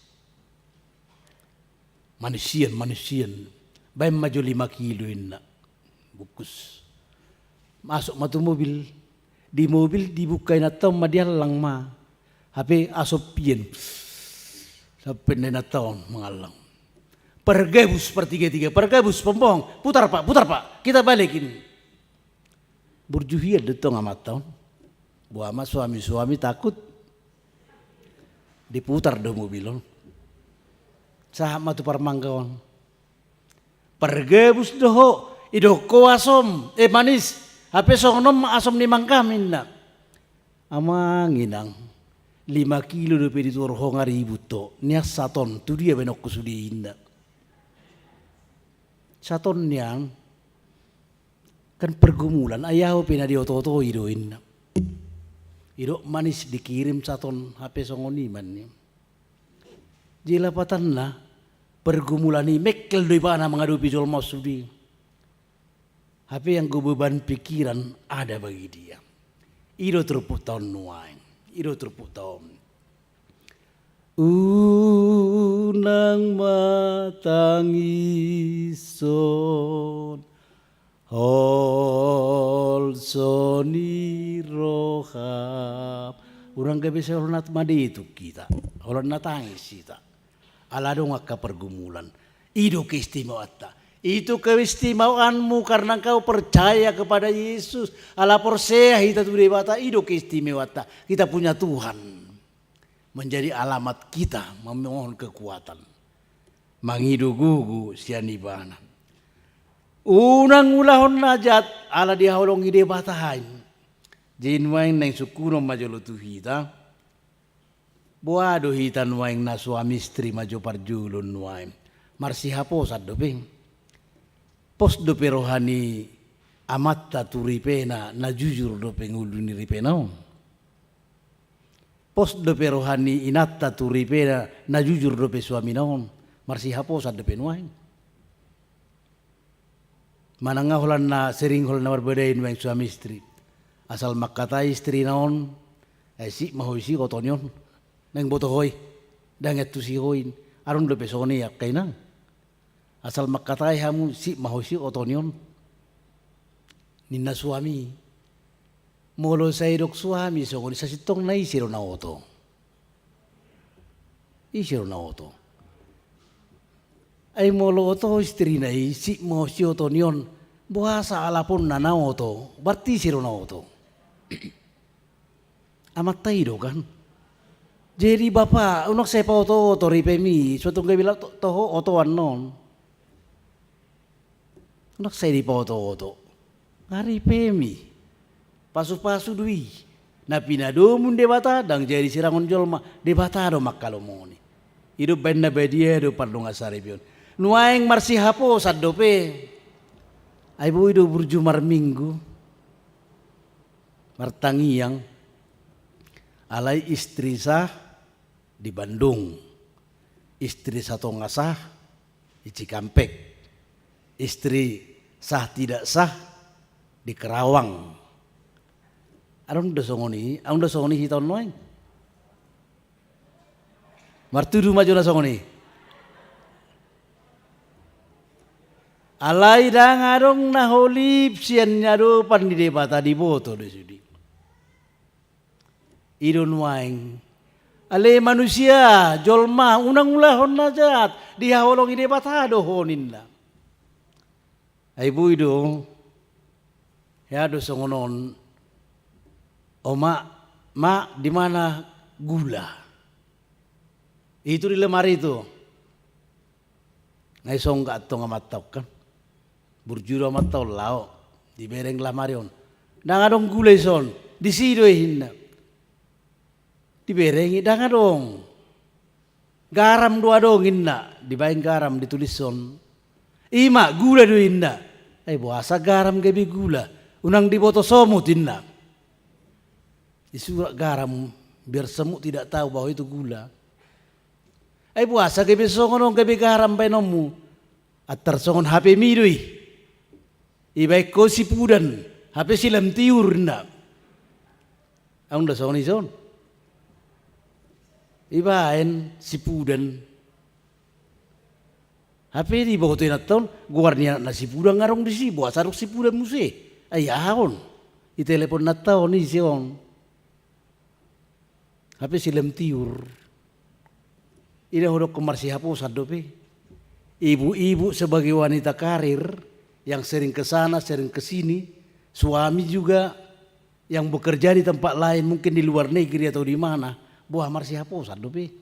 Manis sian, manis sian. Baen ma jo lima kilo inna. Bungkus. Masuk ma tu mobil. Di mobil dibuka inanta on ma, diallang ma. Hape asompian. Sampe inanta on mangallang. Pargabus, partiga-tiga. Pargabus, pembohong. Putar, Pak, putar, Pak. Kita balikin. Burju hian do tong amanta on. Boha ma suami-suami takut. Diputar do mobil on. Sahat ma tu parmangga on. Pargabus do ho, idokkon ho asom, eh, manis. Hape songon on ma asom ni manggam inna. Amang inang, lima kilo dope dituhor ho nga ribut ho, nian saton, tu dia baenonku sude inna. Saton nian, kan pergumulan, ai ahu pe na dioto-otoi do inna. Idok manis dikirim saton, hape songon i ma nian. Jadi lapatanna, pergumulan i mengkel do ibana mangadopi jolma on sude. Hape anggo beban pikiran ada bagi dia. I do turpukta on nuaeng. I do turpukta on. Unang ma tangishon holso ni roham. Unang gabe sai holan na madetuk hita, holan na tangis hita. Ala adong angka pergumulan. I do keistimewaanta. Itu keistimewaanmu karena engkau percaya kepada Yesus. Ala porsea hita tu Debata, i do keistimewaanta. Kita punya Tuhan. Menjadi alamat kita memohon kekuatan. Mangido gogo sian ibana. Unang ulahon na jat, Ala dihaholongi Debata i. Jadi nuaeng naeng sungkunon ma jolo tu hita. Boha do hita nuaeng na suami istri ma jo parjolo nuaeng. Marsihaposan dope. Pos dope roha ni amanta tu ripena, na jujur dope ngolu ni ripena on. Pos dope roha ni inanta tu ripena, na jujur dope suamina on. Marsihaposan dope nuaeng. Manang holan na sering holan na marbadai nuaeng suami istri. Asal mangkatai istrina on, ai sip ma ho disi oto ni on. Naeng boto ho i, ndang antusi ho i. Adong dope songon i angka inang. Asal mangkatai hamu sip ma ho disi oto ni on. Ninna suami. Molo sai didok suami songon i, sasintongna ise do na oto? Ise do na oto? Ai molo oto istrina i, sip ma ho disi oto ni on, boasa alaponna na oto? Berarti ise do na oto? Amanta i do kan? Jadi bapa, unang sai paoto-oto ripemi, so tung gabe toho otoan non. Unang sai dipaoto-oto. Nga ripemi. Pasu-pasu do i. Na pinadomu Debata, ndang jadi sirangon jolma, Debata do mangkalomoni. I do umbahen na badia do pardongan saripeon. Nuaeng marsihaposan dope. Ai boi do burju marminggu. Martangiang. Alai istri sah di Bandung. Istri satonga sah di Cikampek. Istri sah tidak sah di Kerawang. Adong do songon i, adong do songon i hita on nuaeng. Martudu ma jo na songon i. Alai ndang adong na holip sian ni adopan ni Debata diboto do sude. I do nuaeng. Ale manusia, jolma, unang ulahon na jahat, dihaholongi Debata do ho ninna. Ai boi do, hea do songon on, oma, ma, di mana gula? Itu di lemari itu. Nga isongga antong amanta on kan. Burju do amanta on laho. Dibereng lemari on. Ndang adong gula dison. Disi do i ninna. Dibereng i ndang adong. Garam do adong ninna. Dibaen garam ditulishon. I ma gula do ninna. Ai boasa garam gabe gula. Unang diboto somut ninna. Disurat garam biar semut tidak tahu bahwa itu gula. Ai boasa gabe songon on gabe garam baenonmu. Antar songon HP mi do i. Ibaen ho sipudan. HP silam tiur ninna. Adong do songon i son. Ibaen sipudan. Hape diboto inanta on, goar ni anakna sipudan nga adong disi, boasa adong sipudan muse. Ai aha on? Ditelepon inanta on, ise on? Hape silam tiur. I do hudokkon marsihaposan dope. Ibu-ibu sebagai wanita karir yang sering ke sana, sering ke sini, suami juga yang bekerja di tempat lain, mungkin di luar negeri atau di mana, boha marsihaposan dope.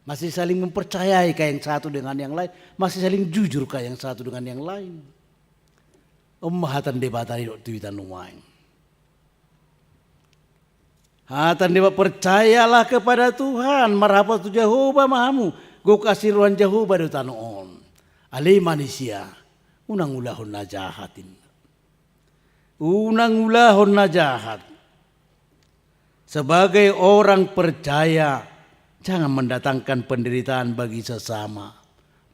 Masih saling mempercayai kah yang satu dengan yang lain, masih saling jujur kah yang satu dengan yang lain. On ma hata ni Debata didok tu hita nuaeng. Hata ni Debata, percayalah kepada Tuhan, marhaposan tu Jahowa ma hamu, gok asi roha ni Jahowa do tano on. Ale manisia, unang ulahon na jahat in. Unang ulahon na jahat. Sebagai orang percaya, jangan mendatangkan penderitaan bagi sesama.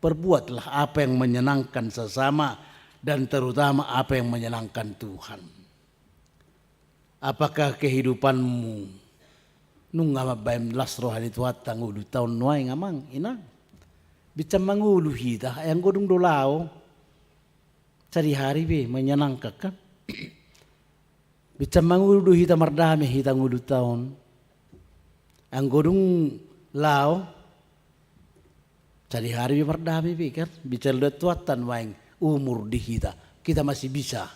Perbuatlah apa yang menyenangkan sesama dan terutama apa yang menyenangkan Tuhan. Apakah kehidupanmu nunga mambaen las roha ni Tuhanta ngolunta on nuaeng amang, inang? Binsan mangolu hita, ai anggo dung do laho. Sadihari pe menyenangkan kan? Binsan mangolu do hita mardame hita ngolunta on. Anggo dung laho, sadihari pe mardame pe kan? Binsan do Tuhanta nuaeng umur di hita. Kita masih bisa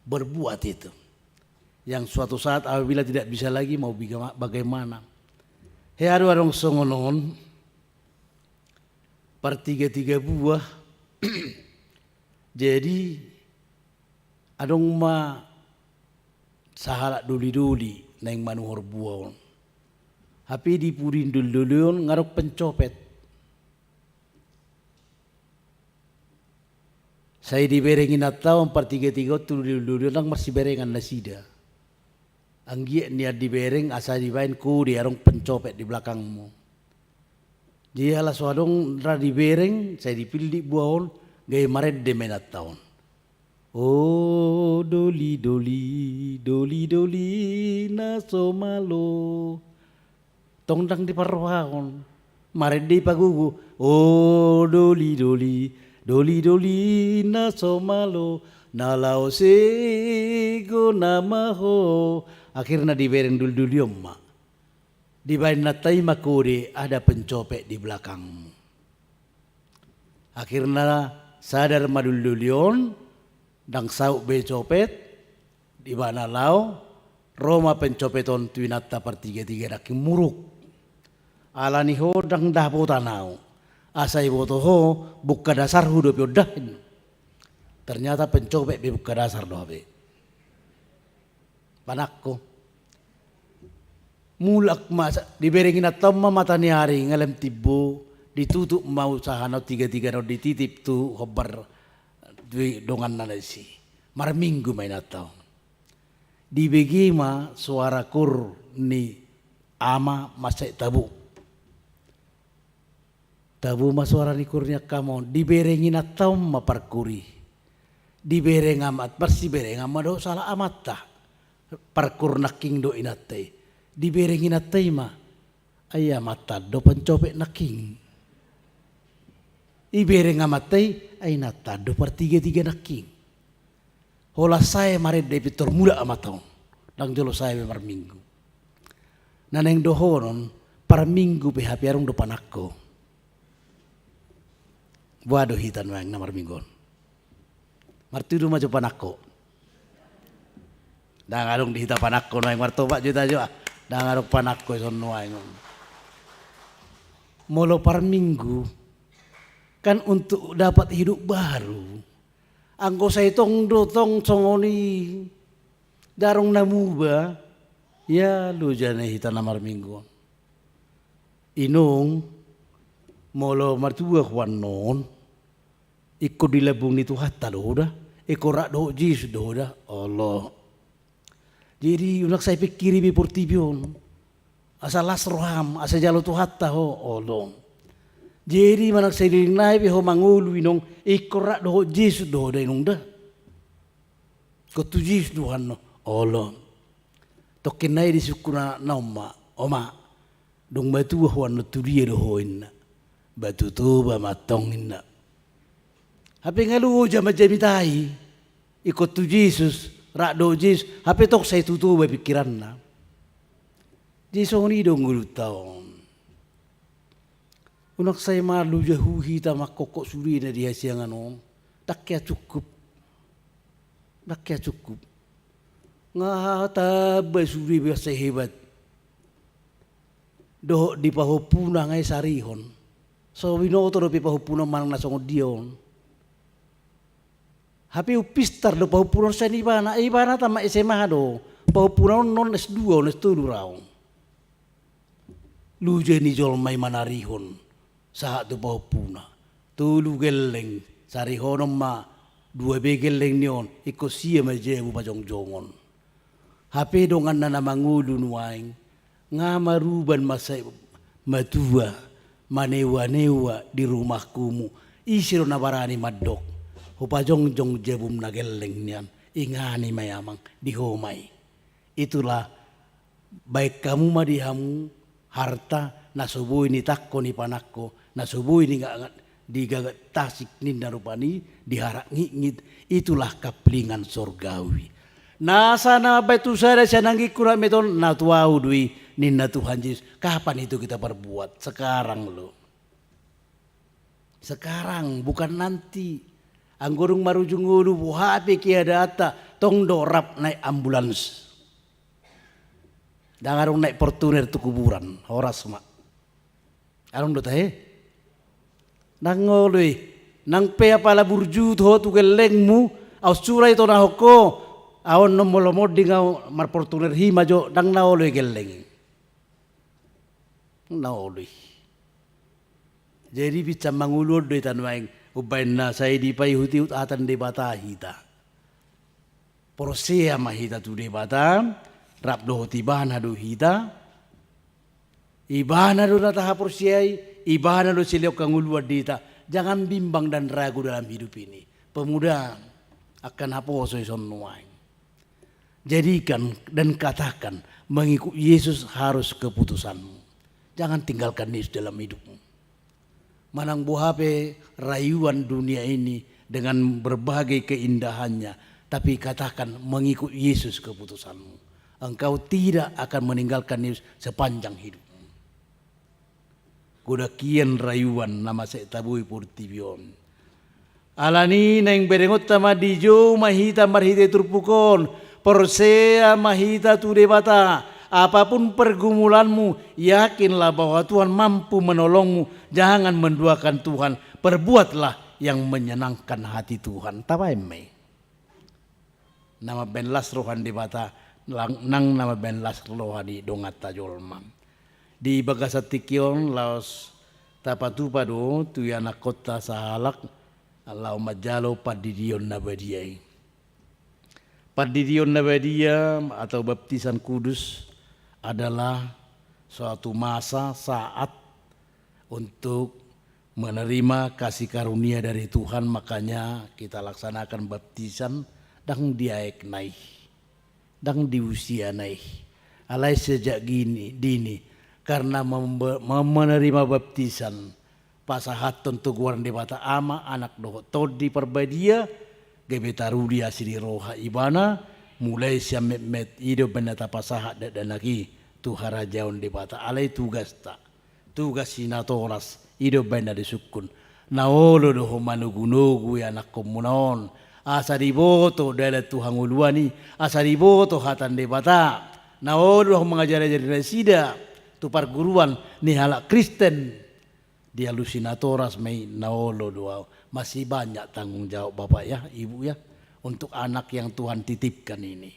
berbuat itu. Yang suatu saat apabila tidak bisa lagi mau biga-, bagaimana? Hea do adong songon on. Partiga-tiga buah. Jadi, Adong ma sahalak doli-doli naeng manuhor bua on. Hape di pudi ni doli-doli on nga adong pencopet. Sai dibereng inanta on partiga-tiga on tu doli-doli on, ndang marsiberengan nasida. Anggiat nian dibereng asa dibaen kode adong pencopet di belakangmu. Jadi ala so adong ra dibereng, sai dipillit bua on, gabe marende ma inanta on. O doli-doli, doli-doli na so malo. Tong ndang diparrohahon. Marende i pagogo. O doli-doli, doli-doli na so malo, na laho sego nama ho. Akhirna dibereng doli-doli on ma. Dibaen inanta i ma kode, ada pencopet di belakangmu. Akhirna sadar ma doli-doli on, ndang saut be copet, ibana laho, ro ma pencopet on tu inanta partiga-tiga nangkin muruk. Alani ho ndang dapotan au. Asa iboto ho, bungka dasarhu dope on da. Ternyata pencopet be bungka dasar do hape. Panangko. Mulak ma sa-, dibereng inanta on ma mata ni ari, nga lam timbo, ditutup ma usahana on tiga-tiga na on dititip tu hombar donganna na disi. Marminggu ma inanta on. Dibege ma soara kur ni ama mansai tabo. Tabo ma soara ni kur ni angka ama on, dibereng inanta on ma parkur i. Dibereng amat, marsiberengan ma dohot sahalak amanta. Parkur nangkin do inanta i. Dibereng inanta i ma, ai amanta do pencopet nangkin. Ibereng amanta i, ai inanta do partiga-tiga nangkin. Holan sae marende pintor mulak amanta on. Ndang jolo sae be marminggu. Na naeng dohonon, parminggu pe hape adong do panangko. Boha do hita nuaeng na marminggu on? Martudu ma jo panangko. Ndang adong di hita panangko nuaeng, martopak jo hita jo ah. Ndang adong panangko ison nuaeng on. Molo parminggu, kan untuk dapat hidup baru. Anggo sai tong do tong songon i, darong na muba, ia loja na hita na marminggu on. Inong, molo martua ho annon, ingkon di lambung ni Tuhanta do ho da, ingkon rap dohot Jesus do ho da, olo. Jadi unang sai pingkiri be portibi on. Asa las roham, asa jalo Tuhanta ho, olo. Jadi manang saleleng nai pe ho mangolu inong, ingkon rap dohot Jesus do ho da inong da. Ingkon tu Jesus do ho annon, olo. Tongkin nai disungkun anakna on ma, oma, dung matua ho annon tu dia do ho inna? Ba tu Toba ma antong inna. Hape nga loja ma jamita i, ingkon tu Jesus, rap dohot Jesus, hape tong sai tu Toba pingkiranna. Jadi songon i do ngolunta on. Unang sai marloja hu hita mangkophop sude na di hasiangan on. Ndang hea cukup. Ndang hea cukup. Nga tamba sude be sai hebat. Dohot di pahompuna nga i sarihon. So binoto dope pahompuna manang na songon dia on. Hape umpistar do pahompuna on sian ibana, ibana tamat S M A do. Pahompuna on non S dua on, S tolu ra on. Loja ni jolma i manarihon sahat tu pahompuna. Tolu gelleng, sarihonon ma dua be gelleng ni on, ingkon sia ma jabu pajongjongon. Hape donganna na mangolu nuaeng, nga maruban ma sai matua, maneua-neua di rumah kumuh. Ise do na barani mandok, hupajongjong jabum na gelleng nian, ingani ma i amang, di ho ma i. Itulah, baen hamu ma di hamu harta na so boi nitangko ni panangko, na so boi nigagat, digagat tasik ninna rupani, diharak ngitngit, itulah kaplingan sorgawi. Nasa na mambaen tu sada sian anggingku na meton, na tu ahu do i, ninna Tuhan Jesus. Kapan itu kita perbuat? Sekarang lo. Sekarang, bukan nanti. Anggo dung marujung ngolu, boha pe keadaanta, tong do rap naik ambulans. Ndang adong naik Fortuner tu kuburan, horas ma. Adong do tahe? Ndang olo i. Nang pe apala burju ho tu gellengmu, Aut sura i tonahon ho, aut on molo monding aut marportuner hi ma jo, ndang na olo i gelleng i. Na olo i. Jadi pinsang mangolu on do hita nuaeng, umbaen na sai dipaihut-ihut hata ni Debata hita. Porsea ma hita tu Debata, rap dohot Ibana do hita. Ibana do na tahaporseai, Ibana do silehon hangoluan di hita. Jangan bimbang dan ragu dalam hidup ini. Pemuda, angka naposo i son nuaeng. Jadikan dan katakan, mengikut Yesus harus keputusanmu. Jangan tinggalkan Yesus dalam hidupmu. Manang boha pe rayuan dunia ini dengan berbagai keindahannya, tapi katakan, mengikut Yesus keputusanmu. Engkau tidak akan meninggalkan Yesus sepanjang hidupmu. Godang hian rayuan na masa i taboi portibi on. Alani naeng berengonta ma dijou ma hita marhite turpuk on, porsea ma hita tu Debata, apapun pergumulanmu, yakinlah bahwa Tuhan mampu menolongmu, jangan menduakan Tuhan, perbuatlah yang menyenangkan hati Tuhan. Tabaen ma i. Na mambaen las roha ni Debata, lang-, nang na mambaen las roha ni donganta jolma. Di bagasan tingki on laos tapatupa do tu ianakkonta sahalak laho manjalo pandidion na badia i. Pandidion na badia atau baptisan kudus adalah suatu masa, saat untuk menerima kasih karunia dari Tuhan, makanya kita laksanakan baptisan, ndang di aek na i, ndang di usia na i. Alai sejak gini, dini, karena membe-, mem-, menerima baptisan, pasahathon tu goar ni Debata Ama, Anak dohot Tondi Parbadia, gabe taruli asi ni roha Ibana, mulai sian metmet i do umbaen na tapasahat dakdanak i tu harajaon Debata. Alai tugasta, tugas sinatoras i do umbaen na disungkun. Na olo do ho manogunogu ianakkonmuna on, asa diboto dalan tu hangoluan i, asa diboto hata ni Debata. Na olo do ho mangajariajari nasida tu parguruan ni halak Kristen. Dialusi natoras ma i, na olo do au. Masih banyak tanggung jawab Bapak ya, Ibu ya, untuk anak yang Tuhan titipkan ini.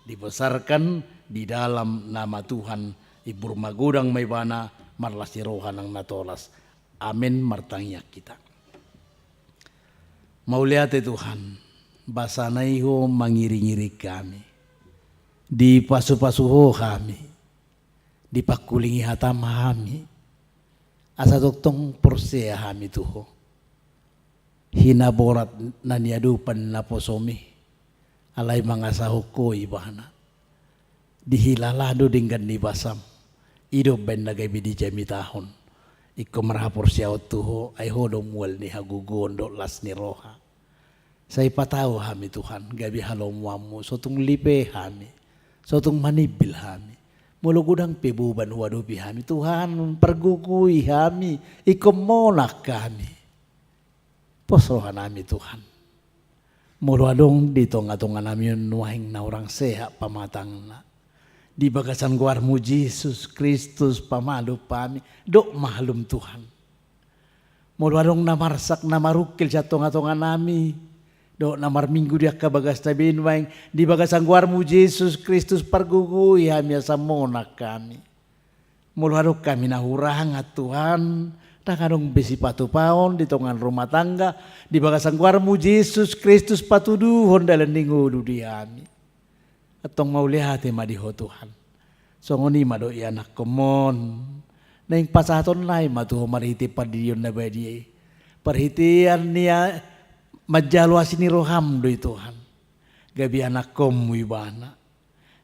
Dibesarkan di dalam nama Tuhan, ibur magodang ma ibana, marlas ni roha nang natoras. Amin. Martangiang hita. Mauliate Tuhan, basana i ho mangiringiring hami. Dipasupasu ho hami. Dipangkulingi hatam hami, asa tongtong porsea hami tu ho. Hinaborat na niadopan naposom i, alai mangasahon ho ibana. Dihilala do denggan ni basam, i do umbaen na gabe dijamitahon. Ingkon marhaporseaon tu ho, ai ho do mual ni hagogoon dohot las ni roha. Sai patau hami Tuhan, gabe halomoanmu, so tung lipe hami, so tung manimbil hami. Molo godang pe boban huadopi hami, Tuhan, pargogoi hami, ingkon monang hami. Pos rohanami Tuhan. Molo adong di tongatonganami on nuaeng na hurang sehat pamatangna, di bagasan goarmu Jesus Kristus pamalum hami, dok ma halumpang Tuhan. Molo adong na marsak na marungkil sian tongatonganami, dohot na marminggu di angka bagasta be nuaeng, di bagasan goarmu Jesus Kristus pargogoi hami asa monang hami. Molo adong hami na hurangan Tuhan, ndang adong be sipatupaon di tonga rumah tangga, di bagasan goarmu Jesus Kristus patuduhon dalan ni ngolu di hami. Antong mauliate ma di ho Tuhan. Songon i ma dohot ianakkonmon. Naeng pasahatonnami ma tu ho marhite pandidion na badia i. Parhitean ni a-, manjalo asi ni roham do i Tuhan. Gabe anakkonmu ibana.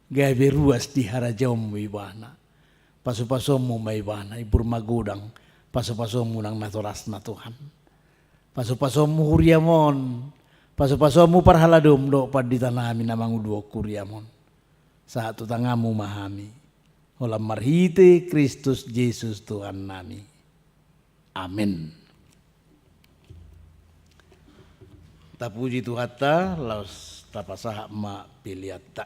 Gabe ruas di harajaonmu ibana. Pasupasuonmu ma ibana, ibur magodang. Pasupasuonmu nang natorasna Tuhan. Pasupasuonmu huriam on, pasupasuonmu parhaladom dohot panditanami na manguluhon huriam on. Sahat tu tanganmu ma hami, holan marhite Kristus Jesus Tuhannami. Amen. Tapuji Tuhanta, laos tapasahat ma peleanta.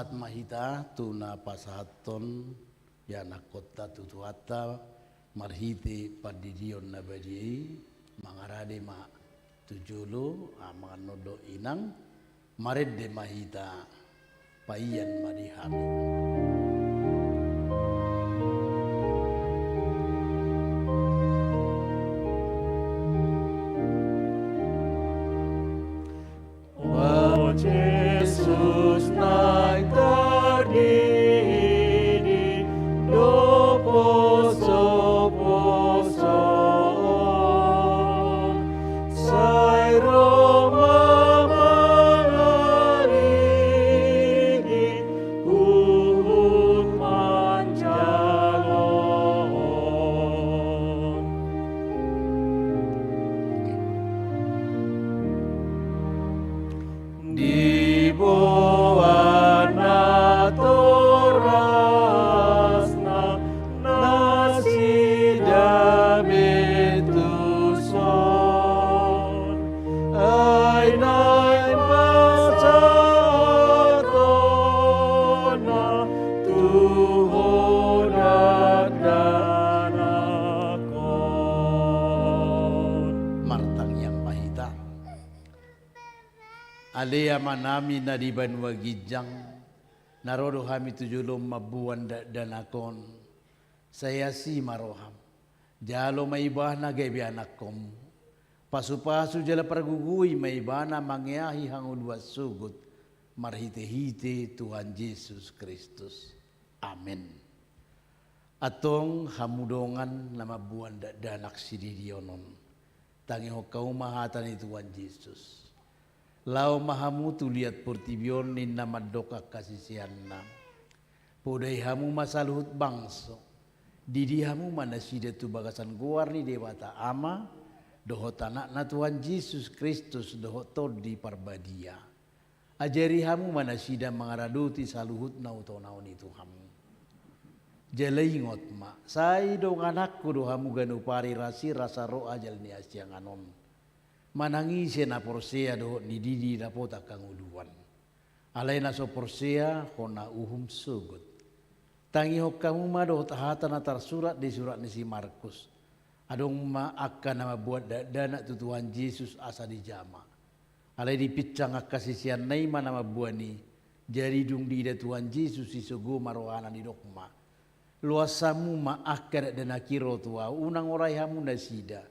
Sahat ma hita tu na pasahathon ianakhonta tu Tuhanta marhite pandidion na badia i. Mangarade ma tu jolo, amang dohot inang, marende ma hita. Paihut ma di hami. O Jesus naeng tardidi do posoposo on, sai ro ma mangaligi huhut manjaloon. Diboan natorasna nasida be tuson, ai naeng pasahatonna tu Ho dakdanak on. Martangiang ma hita. Ale Amanami na di banua ginjang, na ro do hami tu jolom mamboan dakdanak on. Sai asi ma roham. Jalo ma ibana gabe anakkonmu. Pasupasu jala pargogoi ma ibana mangeahi hangoluan sogot, marhitehite Tuhan Jesus Kristus. Amen. Antong hamu dongan na mamboan dakdanak sididion on, tangihon hamu ma hata ni Tuhan Jesus. Laho ma hamu tu liat portibi on ninna mandok angka siseanna. Podai hamu ma saluhut bangso. Didi hamu ma nasida tu bagasan goar ni Debata Ama, dohot Anakna Tuhan Jesus Kristus, dohot Tondi Parbadia. Ajari hamu ma nasida mangaradoti saluhut na hutaonaon i tu hamu. Jala ingot ma, sai dongananku do hamu ganup ari rasirasa ro ajal ni hasiangan on. Manang ise na porsea dohot na didi dapotan hangoluan. Alai na so porsea hona uhum sogot. Tangihon hamu ma dohot hata na tarsurat di surat ni si Markus. Adong ma angka na mamboan dakdanak tu Tuhan Jesus asa dijama. Alai dipinsang angka siseanna i ma na mamboan i, jadi dung diida Tuhan Jesus i sogo ma rohana, didok ma: Loas hamu ma angka dakdanak i ro tu ahu, unang orai hamu nasida,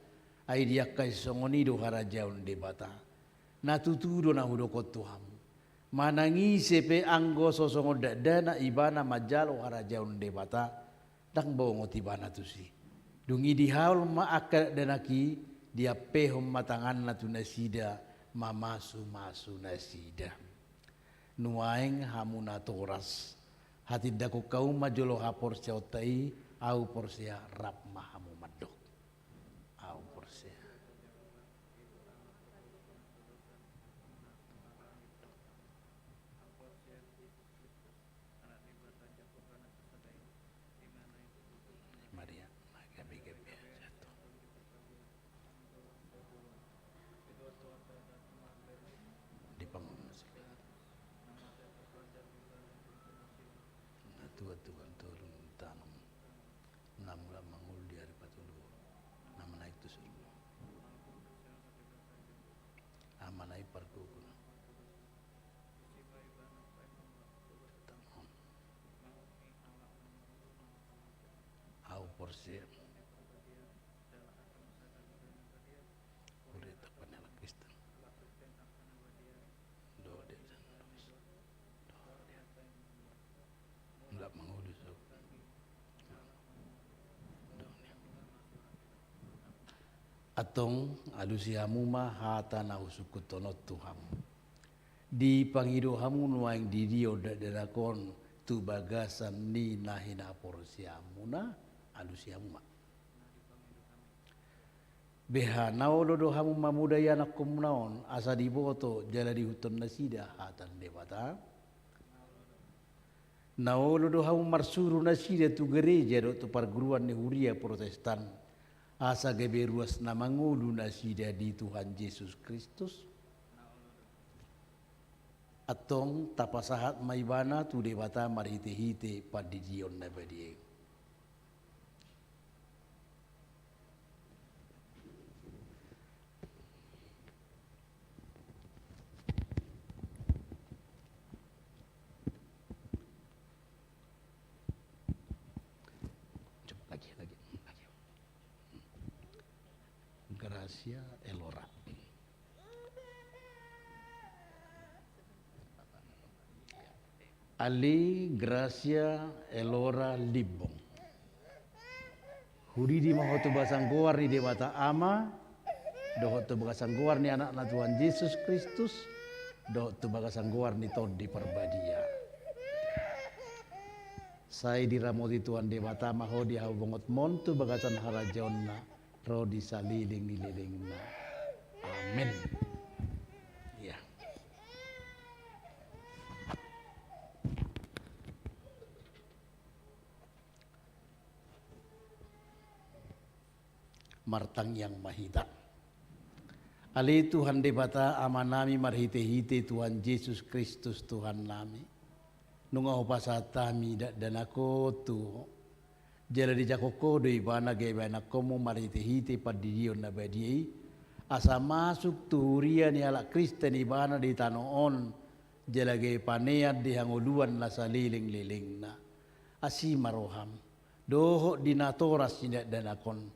ai di angka sisongon i do harajaon Debata. Na tutu do na hudok on tu hamu. Manang ise pe anggo so songon dakdanak ibana manjalo harajaon Debata, ndang bongot ibana tusi. Dung i dihol ma angka dakdanak i, diampehon ma tanganna tu nasida, mamasumasu nasida. Nuaeng hamu natoras, hatindangkon hamu ma jolo haporseaonta i, ahu porsea, rap ma hamu mandok. Ahu porsea. Maria, na gabe-gabe jatuh. Di pangan masih. Na tua-tua tolong tanam. Na mulak mangolu di ari patolu. Na manaek tu surgo. Ama na i pargogona. Ahu porsea. Uli tak panelak Kristen. Dode dan dos. Dode. Nggak mangolu so. Antong alusi hamu ma hata na husungkunhon on tu hamu. Dipangido hamu nuaeng di dia dakdanak on tu bagasan ni na hinaporseaonmuna, alusi hamu ma. Beha na olo do hamu mamodai anakkonmuna on asa diboto jala diihuthon nasida hata ni Debata? Na olo do hamu marsuru nasida tu gareja dohot tu parguruan ni huria Protestan asa gabe ruas na mangolu nasida di Tuhan Jesus Kristus? Antong tapasahat ma ibana tu Debata marhite-hite pandidion na badia i. Coba lagi, lagi, lagi. Gracia Elora. Ale Gracia Elora Limbong. Hudidi ma ho tu bagasan goar ni Debata Ama, dohot tu bagasan goar ni Anakna Tuhan Jesus Kristus, dohot tu bagasan goar ni Tondi Parbadia. Sai diramoti Tuhan Debata ma ho di habongotmon tu bagasan harajaonna, ro di saleleng ni lelengna. Amen. Ya. Martangiang ma hita. Ale Tuhan Debata Amanami marhite-hite Tuhan Jesus Kristus Tuhannami. Nunga hupasahat hami dakdanak on tu Ho. Jala dijangkon Ho do ibana gabe anakkonmu marhite-hite pandidion na badia i, asa masuk tu huria ni halak Kristen ibana di tano on, jala gabe panean di hangoluan na saleleng-lelengna. Asi ma roham, dohot di natoras ni dakdanak on,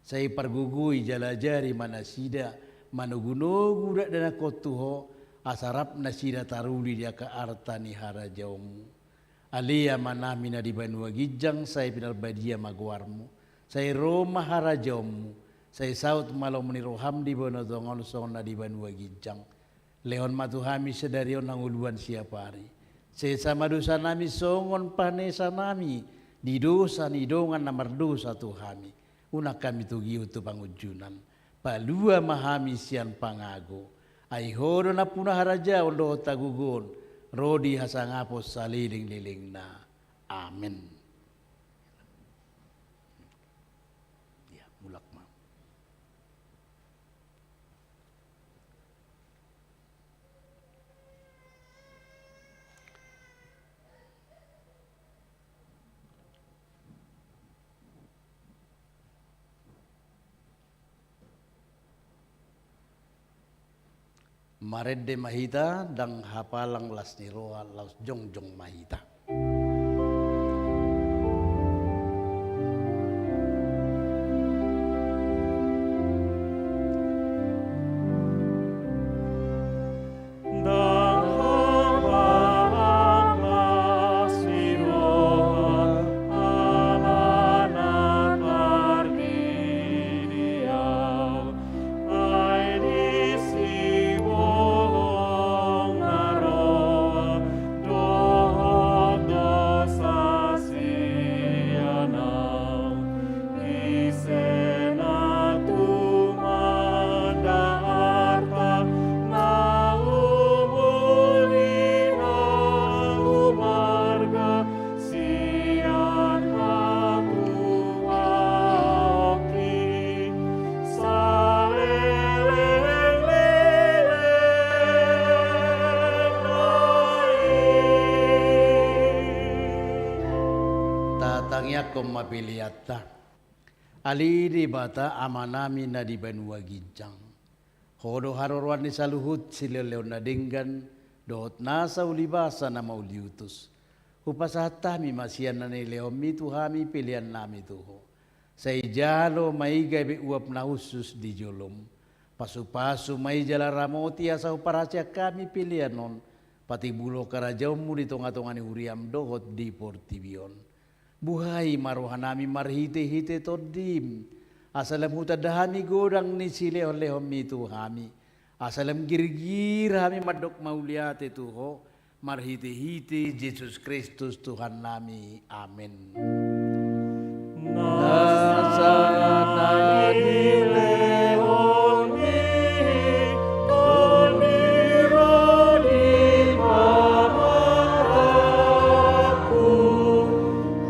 sai pargogoi jala ajari ma nasida manogu-nogu dakdanak on tu Ho, asa rap nasida taruli di angka arta ni harajaonmu. Ale Amanami na di banua ginjang, sai pinarbadia ma goarmu, sai ro ma harajaonmu, sai saut ma lomo ni roham di banua tonga on songon na di banua ginjang. Lehon ma tu hami sadari on hangoluan siapari. Sesa ma dosanami songon panesanami di dosa ni dongan na mardosa tu hami. Unang hami togihon tu pangunjunan. Palua ma hami sian pangago. Ai Ho do nampuna harajaon dohot hagogoon, ro di hasangapon saleleng-lelengna. Amen. Ya, mulak ma. Marende ma hita, ndang hapalang las ni roha, laos jongjong ma hita. Tatangiangkon ma peleanta. Ale Debata Amanami na di banua ginjang. Ho do haroroan ni saluhut silehon-lehon na denggan, dohot nasa ulibasa na mauliutus. Hupasahat hami ma sian na nilehonmi tu hami peleannami tu Ho. Sai jalo ma i gabe uap na hushus di jolom. Pasu-pasu ma i jala ramoti asa huparhaseang hami pelean on, patimbulhon harajaonmu di tonga-tonga ni huriam dohot di portibi on. Buhai ma rohanami marhite-hite Tondim, asa lam hutanda hami godang ni silehon-lehonmi tu hami, asa lam girgir hami mandok mauliate tu Ho, marhite-hite Jesus Kristus Tuhannami. Amen. Nasa na nilehonmi, Tondim ro di pamarangku,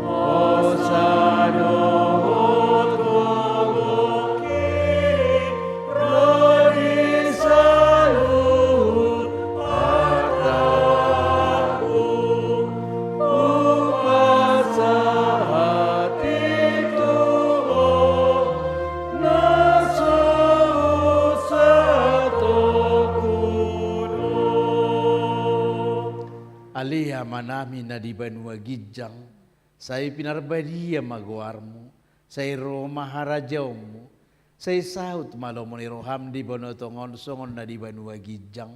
hosa dohot gogohi, ro di saluhut arta Amanami na di banua ginjang, sai pinarbadia ma goarmu, sai ro ma harajaonmu, sai saut ma lomo ni roham di banua tonga on songon na di banua ginjang.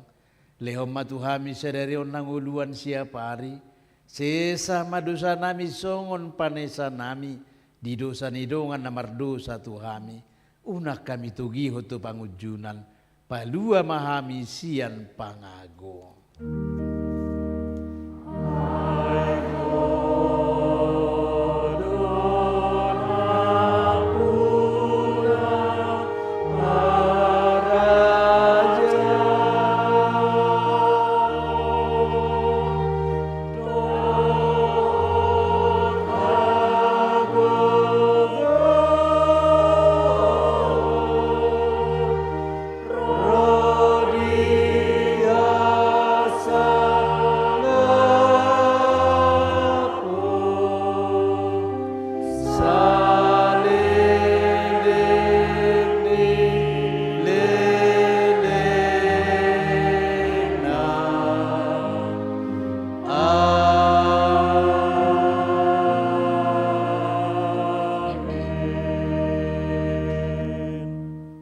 Lehon ma tu hami sadari on hangoluan siapari, sesa ma dosanami songon panesanami di dosa ni dongan na mardosa tu hami. Unang hami togihon tu pangunjunan, palua ma hami sian pangago. Amen.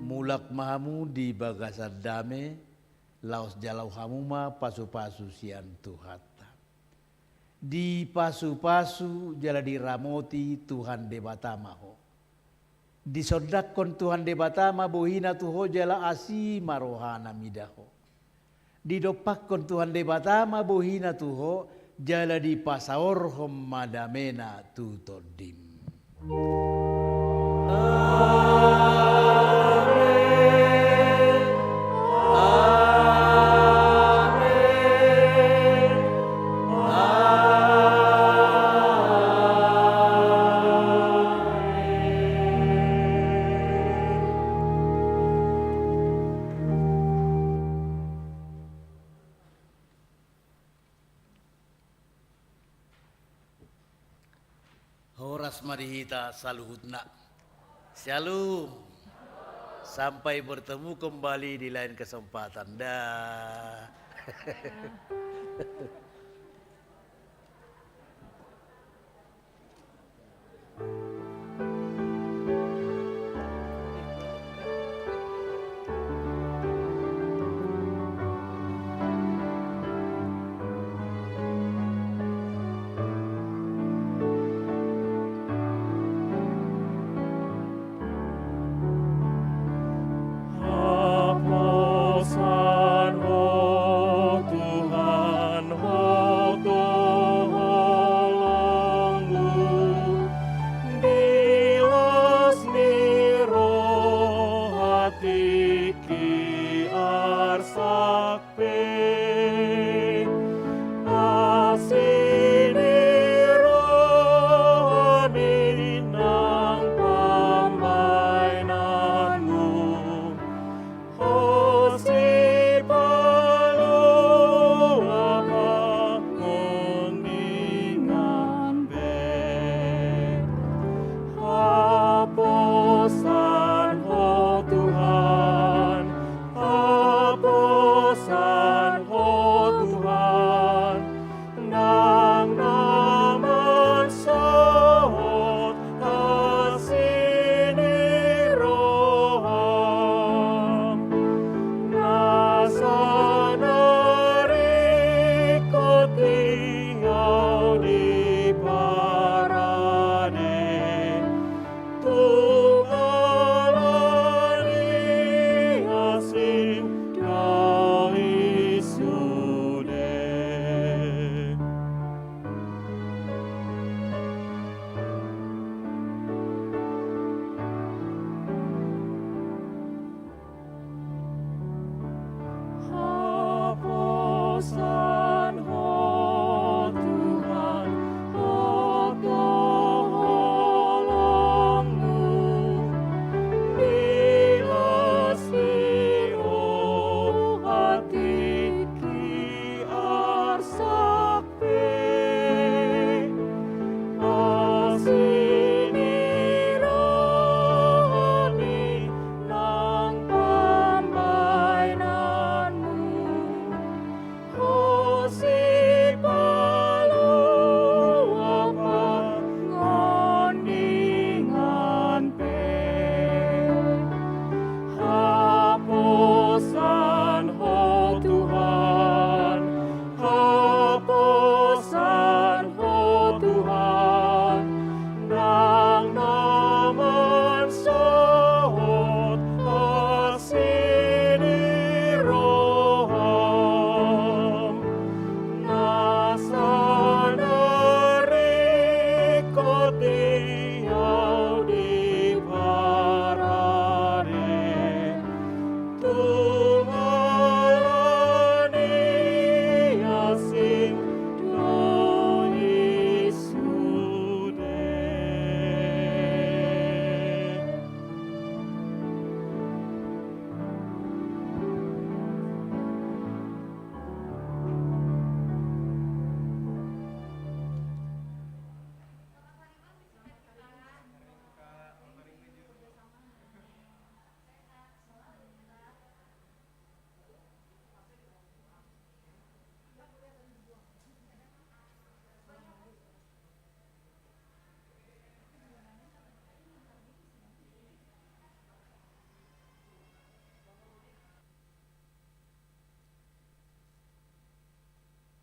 Mulak ma hamu di bagasan dame, laos jalo hamu ma pasupasu sian Tuhanta. Dipasupasu jala diramoti Tuhan Debata ma ho. Disondangkon Tuhan Debata ma bohina tu ho jala asi ma rohana mida ho. Didompakkon Tuhan Debata ma bohina tu ho, jala dipasaorhon ma damena tu tondim. Amen. Amen. Amen. Horas ma di hita saluhutna. Shalom. Sampai bertemu kembali di lain kesempatan. Dah.